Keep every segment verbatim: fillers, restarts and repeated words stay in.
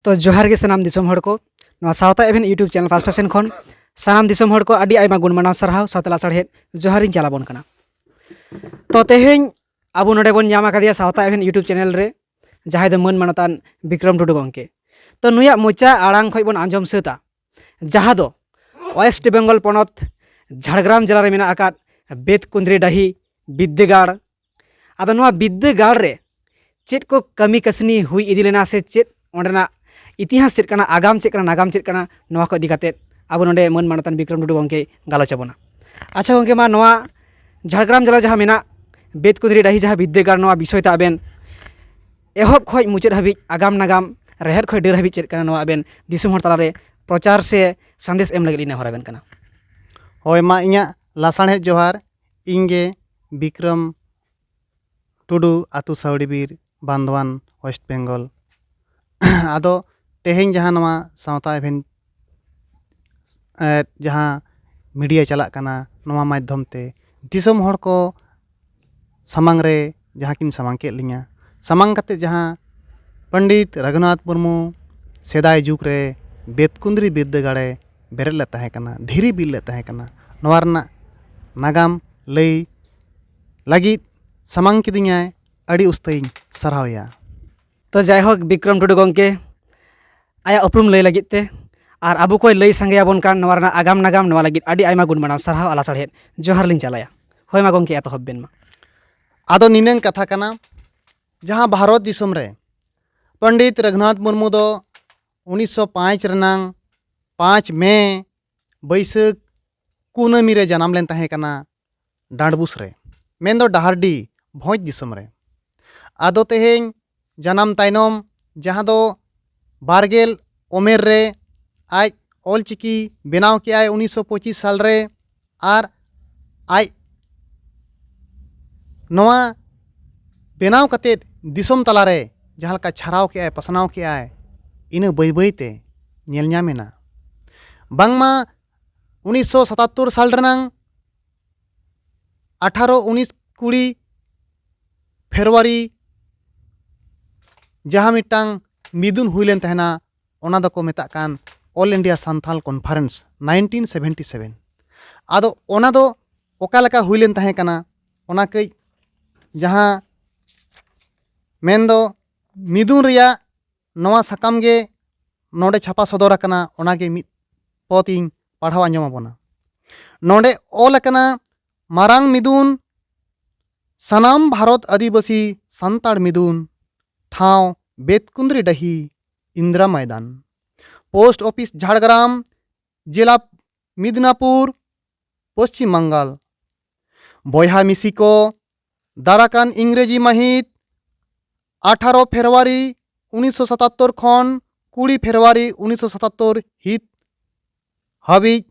ᱛᱚ ᱡᱚᱦᱟᱨ ᱜᱮ ᱥᱟᱱᱟᱢ ᱫᱤᱥᱚᱢ ᱦᱚᱲ ᱠᱚ, ᱱᱚᱣᱟ ᱥᱟᱶᱛᱟ ᱮᱵᱷᱮᱱ YouTube ᱪᱮᱱᱮᱞ ᱯᱟᱦᱴᱟ ᱥᱮᱱ ᱠᱷᱚᱱ ᱥᱟᱱᱟᱢ ᱫᱤᱥᱚᱢ ᱦᱚᱲ ᱠᱚ ᱟᱹᱰᱤ ᱟᱭᱢᱟ ᱜᱩᱱ ᱢᱟᱱᱟᱣ ᱥᱟᱨᱦᱟᱣ ᱥᱟᱶᱛᱮ ᱞᱟᱥᱟᱲᱦᱮᱫ ᱡᱚᱦᱟᱨᱤᱧ ᱪᱟᱞᱟᱵᱚᱱ ᱠᱟᱱᱟ᱾ ᱛᱚ ᱛᱮᱦᱮᱧ ᱟᱵᱚ ᱱᱚᱰᱮ ᱵᱚᱱ ᱧᱟᱢ ᱟᱠᱟᱫᱮᱭᱟ ᱥᱟᱶᱛᱟ ᱮᱵᱷᱮᱱ YouTube ᱪᱮᱱᱮᱞ ᱨᱮ, ᱡᱟᱦᱟᱸᱭ ᱫᱚ ᱢᱟᱹᱱ ᱢᱟᱱᱚᱛᱟᱱ ᱵᱤᱠᱨᱚᱢ ᱴᱩᱰᱩ ᱜᱚᱢᱠᱮ᱾ ᱛᱚ ᱱᱩᱭᱟᱜ ᱢᱚᱪᱟ ᱟᱲᱟᱝ ᱠᱷᱚᱱ ᱵᱚᱱ ᱟᱸᱡᱚᱢ ᱥᱟᱹᱛᱟ, ᱡᱟᱦᱟᱸ ᱫᱚ ᱳᱭᱮᱥᱴ ᱵᱮᱝᱜᱚᱞ ᱯᱚᱱᱚᱛ ᱡᱷᱟᱲᱜᱨᱟᱢ ᱡᱮᱞᱟ ᱨᱮ ᱢᱮᱱᱟᱜ ᱟᱠᱟᱫ ᱵᱮᱛᱠᱩᱸᱫᱽᱨᱤ ᱰᱟᱹᱦᱤ ᱵᱤᱫᱽᱫᱟᱹᱜᱟᱲ᱾ ᱟᱫᱚ ᱱᱚᱣᱟ ᱵᱤᱫᱽᱫᱟᱹᱜᱟᱲ ᱨᱮ ᱪᱮᱫ ᱠᱚ ᱠᱟᱹᱢᱤ ᱠᱟᱹᱥᱱᱤ ᱦᱩᱭ ᱤᱫᱤ ᱞᱮᱱᱟ ᱥᱮ ᱪᱮᱫ ᱚᱸᱰᱮᱱᱟᱜ ᱤᱛᱤᱦᱟᱥ ᱪᱮᱫ ᱠᱟᱱᱟ, ᱟᱜᱟᱢ ᱪᱮᱫ ᱠᱟᱱᱟ, ᱱᱟᱜᱟᱢ ᱪᱮᱫ ᱠᱟᱱᱟ, ᱱᱚᱣᱟ ᱠᱚ ᱤᱫᱤ ᱠᱟᱛᱮᱫ ᱟᱵᱚ ᱱᱚᱰᱮ ᱢᱟᱹᱱ ᱢᱟᱱᱚᱛᱟᱱ ᱵᱤᱠᱨᱚᱢ ᱴᱩᱰᱩ ᱜᱚᱢᱠᱮ ᱜᱟᱞᱚᱪ ᱟᱵᱚᱱᱟ᱾ ᱟᱪᱪᱷᱟ ᱜᱚᱢᱠᱮ, ᱢᱟ ᱱᱚᱣᱟ ᱡᱷᱟᱲᱜᱨᱟᱢ ᱡᱮᱞᱟ ᱡᱟᱦᱟᱸ ᱢᱮᱱᱟᱜ ᱵᱮᱛᱠᱩᱸᱫᱽᱨᱤ ᱰᱟᱹᱦᱤ ᱡᱟᱦᱟᱸ ᱵᱤᱫᱽᱫᱟᱹᱜᱟᱲ, ᱱᱚᱣᱟ ᱵᱤᱥᱚᱭ ᱛᱮ ᱟᱵᱮᱱ ᱮᱦᱚᱵ ᱠᱷᱚᱱ ᱢᱩᱪᱟᱹᱫ ᱦᱟᱹᱵᱤᱡ, ᱟᱜᱟᱢ ᱱᱟᱜᱟᱢ, ᱨᱮᱦᱮᱫ ᱠᱷᱚᱱ ᱰᱟᱹᱨ ᱦᱟᱹᱵᱤᱡ ᱪᱮᱫ ᱠᱟᱱᱟ, ᱱᱚᱣᱟ ᱟᱵᱮᱱ ᱫᱤᱥᱚᱢ ᱦᱚᱲ ᱛᱟᱞᱟᱨᱮ ᱯᱨᱚᱪᱟᱨ ᱥᱮ ᱥᱟᱸᱫᱮᱥ ᱮᱢ ᱞᱟᱹᱜᱤᱫ ᱞᱤᱧ ᱱᱮᱦᱚᱨ ᱟᱵᱮᱱ ᱠᱟᱱᱟ᱾ ᱦᱳᱭ, ᱢᱟ ᱤᱧᱟᱹᱜ ᱞᱟᱥᱟᱲᱦᱮᱫ ᱡᱚᱦᱟᱨ᱾ ᱤᱧ ᱜᱮ ᱵᱤᱠᱨᱚᱢ ᱴᱩᱰᱩ, ᱟᱹᱛᱩ ᱥᱟᱣᱲᱤᱵᱤᱨ, ᱵᱟᱱᱫᱷᱣᱟᱱ, ᱳᱭᱮᱥᱴ ᱵᱮᱝᱜᱚᱞ᱾ ᱟᱫᱚ ᱛᱮᱦᱮᱧ ᱡᱟᱦᱟᱸ ᱱᱚᱣᱟ ᱥᱟᱶᱛᱟ ᱮᱵᱷᱮᱱ, ᱮᱫ, ᱡᱟᱦᱟᱸ ᱢᱤᱰᱤᱭᱟ ᱪᱟᱞᱟᱜ ᱠᱟᱱᱟ, ᱱᱚᱣᱟ ᱢᱟᱫᱽᱫᱷᱚᱢ ᱛᱮ ᱫᱤᱥᱚᱢ ᱦᱚᱲ ᱠᱚ ᱥᱟᱢᱟᱝ ᱨᱮ ᱡᱟᱦᱟᱸ ᱠᱤᱱ ᱥᱟᱢᱟᱝ ᱠᱮᱫ ᱞᱤᱧᱟ, ᱥᱟᱢᱟᱝ ᱠᱟᱛᱮ ᱡᱟᱦᱟᱸ ᱯᱚᱱᱰᱤᱛ ᱨᱟᱹᱜᱷᱩᱱᱟᱛᱷ ᱢᱩᱨᱢᱩ ᱥᱮᱫᱟᱭ ᱡᱩᱜᱽ ᱨᱮ ᱵᱮᱛᱠᱩᱸᱫᱽᱨᱤ ᱵᱤᱨᱫᱟᱹᱜᱟᱲᱮ ᱵᱮᱨᱮᱫ ᱞᱮᱫ ᱛᱟᱦᱮᱸ ᱠᱟᱱᱟ, ᱫᱷᱤᱨᱤ ᱵᱤᱞ ᱞᱮᱫ ᱛᱟᱦᱮᱸ ᱠᱟᱱᱟ, ᱱᱚᱣᱟ ᱨᱮᱱᱟᱜ ᱱᱟᱜᱟᱢ ᱞᱟᱹᱭ ᱞᱟᱹᱜᱤᱫ ᱥᱟᱢᱟᱝ ᱠᱤᱫᱤᱧᱟᱭ, ᱟᱹᱰᱤ ᱩᱥᱛᱟᱹᱭᱤᱧ ᱥᱟᱨᱦᱟᱣᱮᱭᱟ᱾ ᱛᱚ ᱡᱟᱭᱦᱳᱠ, ᱵᱤᱠᱨᱚᱢ ᱴᱩᱰᱩ ᱜᱚᱢᱠᱮ ᱟᱭᱟᱜ ᱩᱯᱨᱩᱢ ᱞᱟᱹᱭ ᱞᱟᱹᱜᱤᱫ ᱛᱮ ᱟᱨ ᱟᱵᱚ ᱠᱚᱭ ᱞᱟᱹᱭ ᱥᱟᱸᱜᱮᱭᱟᱵᱚᱱ ᱠᱟᱱ ᱱᱚᱣᱟ ᱨᱮᱱᱟᱜ ᱟᱜᱟᱢ ᱱᱟᱜᱟᱢ, ᱱᱚᱣᱟ ᱞᱟᱹᱜᱤᱫ ᱟᱹᱰᱤ ᱟᱭᱢᱟ ᱜᱩᱱ ᱢᱟᱱᱟᱣ ᱥᱟᱨᱦᱟᱣ ᱟᱨ ᱞᱟᱥᱟᱲᱦᱮᱫ ᱡᱚᱦᱟᱨ ᱞᱤᱧ ᱪᱟᱞᱟᱭᱟ᱾ ᱦᱳᱭ ᱢᱟ ᱜᱚᱢᱠᱮ, ᱮᱛᱚᱦᱚᱵ ᱵᱮᱱ ᱢᱟ᱾ ᱟᱫᱚ ᱱᱤᱱᱟᱹᱝ ᱠᱟᱛᱷᱟ ᱠᱟᱱᱟ, ᱡᱟᱦᱟᱸ ᱵᱷᱟᱨᱚᱛ ᱫᱤᱥᱚᱢ ᱨᱮ ᱯᱚᱱᱰᱤᱛ ᱨᱟᱹᱜᱷᱩᱱᱟᱛᱷ ᱢᱩᱨᱢᱩ ᱫᱚ ᱩᱱᱤᱥᱥᱚ ᱯᱟᱸᱪ ᱨᱮᱱᱟᱝ ᱯᱟᱸᱪ ᱢᱮ, ᱵᱟᱹᱭᱥᱟᱹᱠᱷ ᱠᱩᱱᱟᱹᱢᱤ ᱨᱮ ᱡᱟᱱᱟᱢ ᱞᱮᱱ ᱛᱟᱦᱮᱸ ᱠᱟᱱᱟ ᱰᱟᱸᱰᱵᱩᱥ ᱨᱮ, ᱢᱮᱱᱫᱚ ᱰᱟᱦᱟᱨᱰᱤ ᱵᱷᱚᱸᱡᱽ ᱫᱤᱥᱚᱢ ᱨᱮ᱾ ᱟᱫᱚ ᱛᱮᱦᱮᱧ ᱡᱟᱱᱟᱢ ᱛᱟᱭᱱᱚᱢ ᱡᱟᱦᱟᱸ ᱫᱚ ᱵᱟᱨᱜᱮᱞ ᱩᱢᱮᱨ ᱨᱮ ᱟᱡ ᱚᱞᱪᱤᱠᱤ ᱵᱮᱱᱟᱣ ᱠᱮᱜᱼᱟᱭ ᱩᱱᱤᱥᱥᱚ ᱯᱚᱸᱪᱤᱥ ᱥᱟᱞ ᱨᱮ, ᱟᱨ ᱟᱡ ᱱᱚᱣᱟ ᱵᱮᱱᱟᱣ ᱠᱟᱛᱮᱫ ᱫᱤᱥᱚᱢ ᱛᱟᱞᱟᱨᱮ ᱡᱟᱦᱟᱸ ᱞᱮᱠᱟ ᱪᱷᱟᱨᱟᱣ ᱠᱮᱜᱼᱟᱭ, ᱯᱟᱥᱱᱟᱣ ᱠᱮᱜᱼᱟᱭ, ᱤᱱᱟᱹ ᱵᱟᱹᱭ ᱵᱟᱹᱭ ᱛᱮ ᱧᱮᱞ ᱧᱟᱢ ᱮᱱᱟ᱾ ᱵᱟᱝᱢᱟ ᱩᱱᱤᱥᱥᱚ ᱥᱟᱛᱟᱛᱛᱳᱨ ᱥᱟᱞ ᱨᱮᱱᱟᱝ ᱟᱴᱷᱟᱨᱚ ᱩᱱᱤᱥ ᱠᱩᱲᱤ ᱯᱷᱮᱵᱽᱨᱩᱣᱟᱨᱤ ᱡᱟᱦᱟᱸ ᱢᱤᱫᱴᱟᱝ ᱢᱤᱫᱩᱱ ᱦᱩᱭ ᱞᱮᱱ ᱛᱟᱦᱮᱱᱟ, ᱚᱱᱟ ᱫᱚᱠᱚ ᱢᱮᱛᱟᱜ ᱠᱟᱱ All India Santhal Conference nineteen seventy seven᱾ ᱟᱫᱚ ᱚᱱᱟ ᱫᱚ ᱚᱠᱟ ᱞᱮᱠᱟ ᱦᱩᱭ ᱞᱮᱱ ᱛᱟᱦᱮᱸ ᱠᱟᱱᱟ, ᱚᱱᱟ ᱠᱟᱹᱡ, ᱡᱟᱦᱟᱸ ᱢᱮᱱᱫᱚ ᱢᱤᱫᱩᱱ ᱨᱮᱭᱟᱜ ᱱᱚᱣᱟ ᱥᱟᱠᱟᱢ ᱜᱮ ᱱᱚᱰᱮ ᱪᱷᱟᱯᱟ ᱥᱚᱫᱚᱨ ᱟᱠᱟᱱᱟ, ᱚᱱᱟᱜᱮ ᱢᱤᱫ ᱯᱚᱛ ᱤᱧ ᱯᱟᱲᱦᱟᱣ ᱟᱸᱡᱚᱢ ᱟᱵᱚᱱᱟ᱾ ᱱᱚᱰᱮ ᱚᱞ ᱟᱠᱟᱱᱟ, ᱢᱟᱨᱟᱝ ᱢᱤᱫᱩᱱ, ᱥᱟᱱᱟᱢ ᱵᱷᱟᱨᱚᱛ ᱟᱹᱫᱤᱵᱟᱹᱥᱤ ᱥᱟᱱᱛᱟᱲ ᱢᱤᱫᱩᱱ, ᱴᱷᱟᱶ ᱵᱮᱛᱠᱩᱸᱫᱽᱨᱤ ᱰᱟᱹᱦᱤ, ᱤᱱᱫᱨᱟ ᱢᱚᱭᱫᱟᱱ, ᱯᱳᱥᱴ ᱚᱯᱷᱤᱥ ᱡᱷᱟᱲᱜᱨᱟᱢ, ᱡᱮᱞᱟ ᱢᱤᱫᱱᱟᱯᱩᱨ, ᱯᱚᱥᱪᱤᱢ ᱵᱟᱝᱜᱟᱞ᱾ ᱵᱚᱭᱦᱟ ᱢᱤᱥᱤ ᱠᱚ, ᱫᱟᱨᱟᱠᱟᱱ ᱤᱝᱨᱮᱡᱤ ᱢᱟᱹᱦᱤᱛ ᱟᱴᱷᱟᱨᱚ ᱯᱷᱮᱵᱽᱨᱩᱣᱟᱨᱤ ᱩᱱᱤᱥᱥᱚ ᱥᱟᱛᱟᱛᱛᱚᱨ ᱠᱷᱚᱱ ᱠᱩᱲᱤ ᱯᱷᱮᱵᱽᱨᱩᱣᱟᱨᱤ ᱩᱱᱤᱥᱥᱚ ᱥᱟᱛᱟᱛᱛᱚᱨ ᱦᱤᱛ ᱦᱟᱹᱵᱤᱡ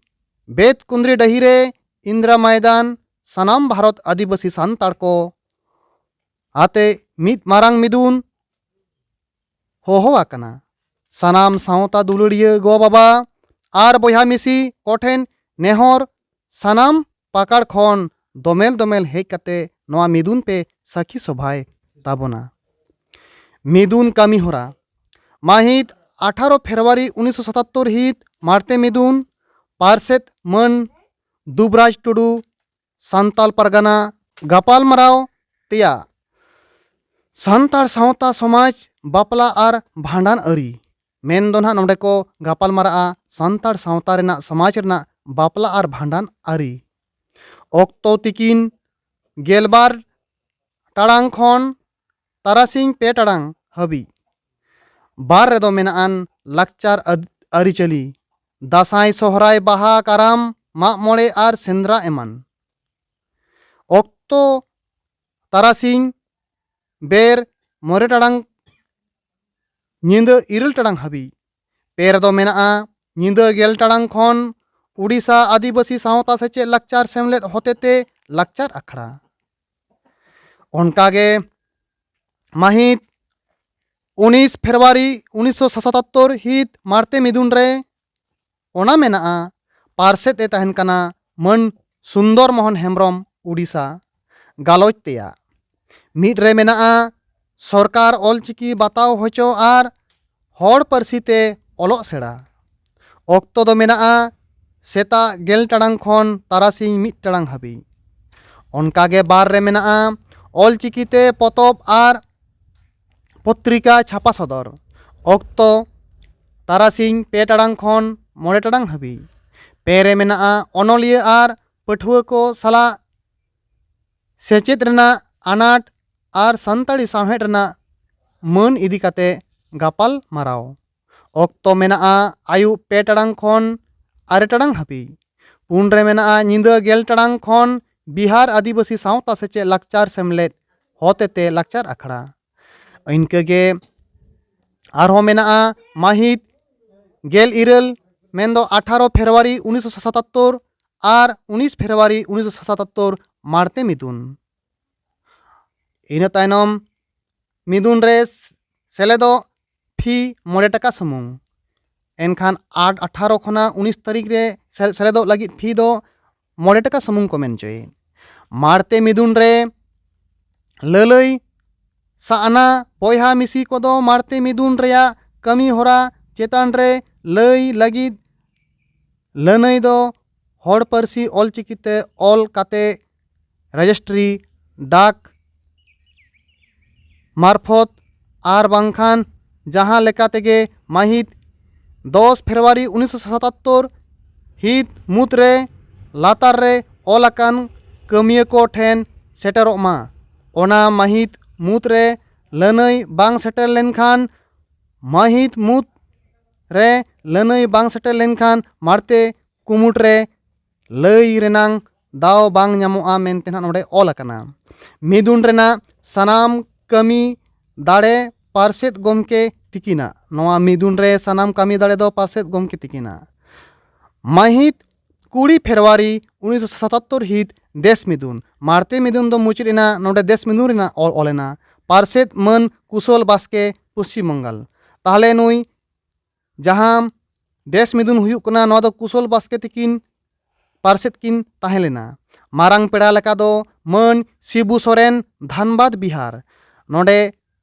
ᱵᱮᱛᱠᱩᱸᱫᱽᱨᱤ ᱰᱟᱹᱦᱤ ᱨᱮ ᱤᱱᱫᱨᱟ ᱢᱚᱭᱫᱟᱱ ᱥᱟᱱᱟᱢ ᱵᱷᱟᱨᱚᱛ ᱟᱹᱫᱤᱵᱟᱹᱥᱤ ᱥᱟᱱᱛᱟᱲ ᱠᱚ ᱟᱛᱮ ᱢᱤᱫ ᱢᱟᱨᱟᱝ ᱢᱤᱫᱩᱱ ᱦᱚᱦᱚ ᱟᱠᱟᱱᱟ᱾ ᱥᱟᱱᱟᱢ ᱥᱟᱶᱛᱟ ᱫᱩᱞᱟᱹᱲᱤᱭᱟᱹ ᱜᱚ ᱵᱟᱵᱟ ᱟᱨ ᱵᱚᱭᱦᱟ ᱢᱤᱥᱤ ᱠᱚᱴᱷᱮᱱ ᱱᱮᱦᱚᱨ, ᱥᱟᱱᱟᱢ ᱯᱟᱠᱟᱲ ᱠᱷᱚᱱ ᱫᱚᱢᱮᱞ ᱫᱚᱢᱮᱞ ᱦᱮᱡ ᱠᱟᱛᱮ ᱱᱚᱣᱟ ᱢᱤᱫᱩᱱ ᱯᱮ ᱥᱟᱹᱠᱷᱤ ᱥᱚᱵᱷᱟᱭ ᱛᱟᱵᱚᱱᱟ᱾ ᱢᱤᱫᱩᱱ ᱠᱟᱹᱢᱤ ᱦᱚᱨᱟ᱾ ᱢᱟᱹᱦᱤᱛ ᱟᱴᱷᱟᱨᱚ ᱯᱷᱮᱵᱽᱨᱩᱣᱟᱨᱤ ᱩᱱᱤᱥᱥᱚ ᱥᱟᱛᱟᱛᱛᱚᱨ ᱦᱤᱛ ᱢᱟᱲᱛᱮ ᱢᱤᱫᱩᱱ, ᱯᱟᱨᱥᱮᱛ ᱢᱟᱹᱱ ᱫᱩᱵᱽᱨᱟᱡᱽ ᱴᱩᱰᱩ, ᱥᱟᱱᱛᱟᱞ ᱯᱟᱨᱜᱟᱱᱟ, ᱜᱟᱯᱟᱞᱢᱟᱨᱟᱣ ᱛᱮᱭᱟᱜ ᱥᱟᱱᱛᱟᱲ ᱥᱟᱶᱛᱟ ᱥᱚᱢᱟᱡᱽ, ᱵᱟᱯᱞᱟ ᱟᱨ ᱵᱷᱟᱸᱰᱟᱱ ᱟᱹᱨᱤ᱾ ᱢᱮᱱ ᱫᱚ ᱱᱟᱦᱟᱜ ᱱᱚᱰᱮ ᱠᱚ ᱜᱟᱯᱟᱞ ᱢᱟᱨᱟᱜᱼᱟ ᱥᱟᱱᱛᱟᱲ ᱥᱟᱶᱛᱟ ᱨᱮᱱᱟᱜ, ᱥᱚᱢᱟᱡᱽ ᱨᱮᱱᱟᱜ ᱵᱟᱯᱞᱟ ᱟᱨ ᱵᱷᱟᱸᱰᱟᱱ ᱟᱹᱨᱤ᱾ ᱚᱠᱛᱚ ᱛᱤᱠᱤᱱ ᱜᱮᱞᱵᱟᱨ ᱴᱟᱲᱟᱝ ᱠᱷᱚᱱ ᱛᱟᱨᱟᱥᱤᱧ ᱯᱮ ᱴᱟᱲᱟᱝ ᱦᱟᱹᱵᱤᱡ᱾ ᱵᱟᱨ ᱨᱮᱫᱚ ᱢᱮᱱᱟᱜᱼᱟᱱ ᱞᱟᱠᱪᱟᱨ ᱟᱹᱫ-, ᱟᱹᱨᱤᱪᱟᱹᱞᱤ, ᱫᱟᱸᱥᱟᱭ, ᱥᱚᱦᱨᱟᱭ, ᱵᱟᱦᱟ, ᱠᱟᱨᱟᱢ, ᱢᱟᱜ ᱢᱚᱬᱮ ᱟᱨ ᱥᱮᱸᱫᱽᱨᱟ ᱮᱢᱟᱱ᱾ ᱚᱠᱛᱚ ᱛᱟᱨᱟᱥᱤᱧ ᱵᱮᱨ ᱢᱚᱬᱮ ᱴᱟᱲᱟᱝ ᱧᱤᱫᱟᱹ ᱤᱨᱟᱹᱞ ᱴᱟᱲᱟᱝ ᱦᱟᱹᱵᱤᱡ᱾ ᱯᱮ ᱨᱮᱫᱚ ᱢᱮᱱᱟᱜᱼᱟ ᱧᱤᱫᱟᱹ ᱜᱮᱞ ᱴᱟᱲᱟᱝ ᱠᱷᱚᱱ ᱩᱰᱤᱥᱟ ᱟᱹᱫᱤᱵᱟᱹᱥᱤ ᱥᱟᱶᱛᱟ ᱥᱮᱪᱮᱫ ᱞᱟᱠᱪᱟᱨ ᱥᱮᱢᱞᱮᱫ ᱦᱚᱛᱮᱛᱮ ᱞᱟᱠᱪᱟᱨ ᱟᱠᱷᱲᱟ᱾ ᱚᱱᱠᱟᱜᱮ ᱢᱟᱹᱦᱤᱛ ᱩᱱᱤᱥ ᱯᱷᱮᱵᱽᱨᱩᱣᱟᱨᱤ ᱩᱱᱤᱥᱥᱚ ᱥᱟᱛᱟᱛᱛᱚᱨ ᱦᱤᱛ ᱢᱟᱲᱛᱮ ᱢᱤᱫᱩᱱ ᱨᱮ ᱚᱱᱟ ᱢᱮᱱᱟᱜᱼᱟ ᱯᱟᱨᱥᱮᱛ ᱮ ᱛᱟᱦᱮᱱ ᱠᱟᱱᱟ ᱢᱟᱹᱱ ᱥᱩᱱᱫᱚᱨ ᱢᱳᱦᱚᱱ ᱦᱮᱢᱵᱽᱨᱚᱢ, ᱩᱰᱤᱥᱟ᱾ ᱜᱟᱞᱚᱪ ᱛᱮᱭᱟᱜ ᱢᱤᱫ ᱨᱮ ᱢᱮᱱᱟᱜᱼᱟ ᱥᱚᱨᱠᱟᱨ ᱚᱞᱪᱤᱠᱤ ᱵᱟᱛᱟᱣ ᱦᱚᱪᱚ ᱟᱨ ᱦᱚᱲ ᱯᱟᱹᱨᱥᱤ ᱛᱮ ᱚᱞᱚᱜ ᱥᱮᱬᱟ᱾ ᱚᱠᱛᱚ ᱫᱚ ᱢᱮᱱᱟᱜᱼᱟ ᱥᱮᱛᱟᱜ ᱜᱮᱞ ᱴᱟᱲᱟᱝ ᱠᱷᱚᱱ ᱛᱟᱨᱟᱥᱤᱧ ᱢᱤᱫ ᱴᱟᱲᱟᱝ ᱦᱟᱹᱵᱤᱡ᱾ ᱚᱱᱠᱟᱜᱮ ᱵᱟᱨ ᱨᱮ ᱢᱮᱱᱟᱜᱼᱟ ᱚᱞᱪᱤᱠᱤ ᱛᱮ ᱯᱚᱛᱚᱵ ᱟᱨ ᱯᱚᱛᱨᱤᱠᱟ ᱪᱷᱟᱯᱟ ᱥᱚᱫᱚᱨ᱾ ᱚᱠᱛᱚ ᱛᱟᱨᱟᱥᱤᱧ ᱯᱮ ᱴᱟᱲᱟᱝ ᱠᱷᱚᱱ ᱢᱚᱬᱮ ᱴᱟᱲᱟᱝ ᱦᱟᱹᱵᱤᱡ᱾ ᱯᱮ ᱨᱮ ᱢᱮᱱᱟᱜᱼᱟ ᱚᱱᱚᱞᱤᱭᱟᱹ ᱟᱨ ᱯᱟᱹᱴᱷᱩᱣᱟᱹ ᱠᱚ ᱥᱟᱞᱟᱜ ᱥᱮᱪᱮᱫ ᱨᱮᱱᱟᱜ ᱟᱱᱟᱴ ᱟᱨ ᱥᱟᱱᱛᱟᱲᱤ ᱥᱟᱶᱦᱮᱫ ᱨᱮᱱᱟᱜ ᱢᱟᱹᱱ ᱤᱫᱤ ᱠᱟᱛᱮ ᱜᱟᱯᱟᱞ ᱢᱟᱨᱟᱣ᱾ ᱚᱠᱛᱚ ᱢᱮᱱᱟᱜᱼᱟ ᱟᱹᱭᱩᱵ ᱯᱮ ᱴᱟᱲᱟᱝ ᱠᱷᱚᱱ ᱟᱨᱮ ᱴᱟᱲᱟᱝ ᱦᱟᱹᱵᱤᱡ᱾ ᱯᱩᱱ ᱨᱮ ᱢᱮᱱᱟᱜᱼᱟ ᱧᱤᱫᱟᱹ ᱜᱮᱞ ᱴᱟᱲᱟᱝ ᱠᱷᱚᱱ ᱵᱤᱦᱟᱨ ᱟᱹᱫᱤᱵᱟᱹᱥᱤ ᱥᱟᱶᱛᱟ ᱥᱮᱪᱮᱫ ᱞᱟᱠᱪᱟᱨ ᱥᱮᱢᱞᱮᱫ ᱦᱚᱛᱮᱛᱮ ᱞᱟᱠᱪᱟᱨ ᱟᱠᱷᱲᱟ᱾ ᱤᱱᱠᱟᱹᱜᱮ ᱟᱨᱦᱚᱸ ᱢᱮᱱᱟᱜᱼᱟ ᱢᱟᱹᱦᱤᱛ ᱜᱮᱞ ᱤᱨᱟᱹᱞ, ᱢᱮᱱᱫᱚ ᱟᱴᱷᱟᱨᱚ ᱯᱷᱮᱵᱽᱨᱩᱣᱟᱨᱤ ᱩᱱᱤᱥᱥᱚ ᱥᱟᱛᱟᱛᱛᱳᱨ ᱟᱨ ᱩᱱᱤᱥ ᱯᱷᱮᱵᱽᱨᱩᱣᱟᱨᱤ ᱩᱱᱤᱥᱥᱚ ᱥᱟᱛᱟᱛᱛᱳᱨ ᱢᱟᱲᱛᱮ ᱢᱤᱫᱩᱱ᱾ ᱤᱱᱟᱹ ᱛᱟᱭᱱᱚᱢ ᱢᱤᱫᱩᱱ ᱨᱮ ᱥᱮᱞᱮᱫᱚᱜ ᱯᱷᱤ ᱢᱚᱬᱮ ᱴᱟᱠᱟ ᱥᱩᱢᱩᱝ᱾ ᱮᱱᱠᱷᱟᱱ ᱟᱴ ᱟᱴᱷᱟᱨᱚ ᱠᱷᱚᱱᱟᱜ ᱩᱱᱤᱥ ᱛᱟᱹᱨᱤᱠᱷ ᱨᱮ ᱥᱮ-, ᱥᱮᱞᱮᱫᱚᱜ ᱞᱟᱹᱜᱤᱫ ᱯᱷᱤ ᱫᱚ ᱢᱚᱬᱮ ᱴᱟᱠᱟ ᱥᱩᱢᱩᱝ ᱠᱚ ᱢᱮᱱ ᱦᱚᱪᱚᱭᱮᱫ᱾ ᱢᱟᱲᱛᱮ ᱢᱤᱫᱩᱱ ᱨᱮ ᱞᱟᱹᱞᱟᱹᱭ ᱥᱟᱜᱱᱟ ᱵᱚᱭᱦᱟ ᱢᱤᱥᱤ ᱠᱚᱫᱚ ᱢᱟᱲᱛᱮ ᱢᱤᱫᱩᱱ ᱨᱮᱭᱟᱜ ᱠᱟᱹᱢᱤ ᱦᱚᱨᱟ ᱪᱮᱛᱟᱱ ᱨᱮ ᱞᱟᱹᱭ ᱞᱟᱹᱜᱤᱫ ᱞᱟᱹᱱᱟᱹᱭ ᱫᱚ ᱦᱚᱲ ᱯᱟᱹᱨᱥᱤ ᱚᱞᱪᱤᱠᱤ ᱛᱮ ᱚᱞ ᱠᱟᱛᱮ ᱨᱮᱡᱤᱥᱴᱨᱤ ᱰᱟᱠ ᱢᱟᱨᱯᱷᱚᱛ ᱟᱨ ᱵᱟᱝᱠᱷᱟᱱ ᱡᱟᱦᱟᱸ ᱞᱮᱠᱟ ᱛᱮᱜᱮ ᱢᱟᱹᱦᱤᱛ ᱫᱚᱥ ᱯᱷᱮᱵᱽᱨᱩᱣᱟᱨᱤ ᱩᱱᱤᱥᱥᱚ ᱥᱟᱛᱟᱛᱛᱳᱨ ᱦᱤᱛ ᱢᱩᱫᱽᱨᱮ ᱞᱟᱛᱟᱨ ᱨᱮ ᱚᱞ ᱟᱠᱟᱱ ᱠᱟᱹᱢᱤᱭᱟᱹ ᱠᱚ ᱴᱷᱮᱱ ᱥᱮᱴᱮᱨᱚᱜ ᱢᱟ᱾ ᱚᱱᱟ ᱢᱟᱹᱦᱤᱛ ᱢᱩᱫᱽᱨᱮ ᱞᱟᱹᱱᱟᱹᱭ ᱵᱟᱝ ᱥᱮᱴᱮᱨ ᱞᱮᱱᱠᱷᱟᱱ, ᱢᱟᱹᱦᱤᱛ ᱢᱩᱫᱽ ᱨᱮ ᱞᱟᱹᱱᱟᱹᱭ ᱵᱟᱝ ᱥᱮᱴᱮᱨ ᱞᱮᱱᱠᱷᱟᱱ ᱢᱟᱲᱛᱮ ᱠᱩᱢᱩᱴ ᱨᱮ ᱞᱟᱹᱭ ᱨᱮᱱᱟᱝ ᱫᱟᱣ ᱵᱟᱝ ᱧᱟᱢᱚᱜᱼᱟ ᱢᱮᱱᱛᱮ ᱱᱟᱦᱟᱜ ᱱᱚᱰᱮ ᱚᱞ ᱟᱠᱟᱱᱟ᱾ ᱢᱤᱫᱩᱱ ᱨᱮᱱᱟᱜ ᱥᱟᱱᱟᱢ ᱠᱟᱹᱢᱤ ᱫᱟᱲᱮ ᱯᱟᱨᱥᱮᱛ ᱜᱚᱢᱠᱮ ᱛᱤᱠᱤᱱᱟᱜ᱾ ᱱᱚᱣᱟ ᱢᱤᱫᱩᱱ ᱨᱮ ᱥᱟᱱᱟᱢ ᱠᱟᱹᱢᱤ ᱫᱟᱲᱮ ᱫᱚ ᱯᱟᱨᱥᱮᱛ ᱜᱚᱢᱠᱮ ᱛᱤᱠᱤᱱᱟᱜ᱾ ᱢᱟᱹᱦᱤᱛ ᱠᱩᱲᱤ ᱯᱷᱮᱵᱽᱨᱩᱣᱟᱨᱤ ᱩᱱᱤᱥᱥᱚ ᱥᱟᱛᱟᱛᱛᱳᱨ ᱦᱤᱛ ᱫᱮᱥ ᱢᱤᱫᱩᱱ᱾ ᱢᱟᱲᱛᱮ ᱢᱤᱫᱩᱱ ᱫᱚ ᱢᱩᱪᱟᱹᱫ ᱮᱱᱟ, ᱱᱚᱰᱮ ᱫᱮᱥ ᱢᱤᱫᱩᱱ ᱨᱮᱱᱟᱜ ᱚᱞ, ᱚᱞ ᱮᱱᱟ᱾ ᱯᱟᱨᱥᱮᱛ ᱢᱟᱹᱱ ᱠᱩᱥᱚᱞ ᱵᱟᱥᱠᱮ, ᱯᱚᱥᱪᱤᱢ ᱵᱚᱝᱜᱟᱞ᱾ ᱛᱟᱦᱚᱞᱮ ᱱᱩᱭ ᱡᱟᱦᱟᱸ ᱫᱮᱥ ᱢᱤᱫᱩᱱ ᱦᱩᱭᱩᱜ ᱠᱟᱱᱟ, ᱱᱚᱣᱟ ᱫᱚ ᱠᱩᱥᱚᱞ ᱵᱟᱥᱠᱮ ᱛᱤᱠᱤᱱ ᱯᱟᱨᱥᱮᱛ ᱠᱤᱱ ᱛᱟᱦᱮᱸ ᱞᱮᱱᱟ᱾ ᱢᱟᱨᱟᱝ ᱯᱮᱲᱟ ᱞᱮᱠᱟ ᱫᱚ ᱢᱟᱹᱱ ᱥᱤᱵᱩ ᱥᱚᱨᱮᱱ, ᱫᱷᱟᱱᱵᱟᱫᱽ, ᱵᱤᱦᱟᱨ᱾ ᱱᱚᱰᱮ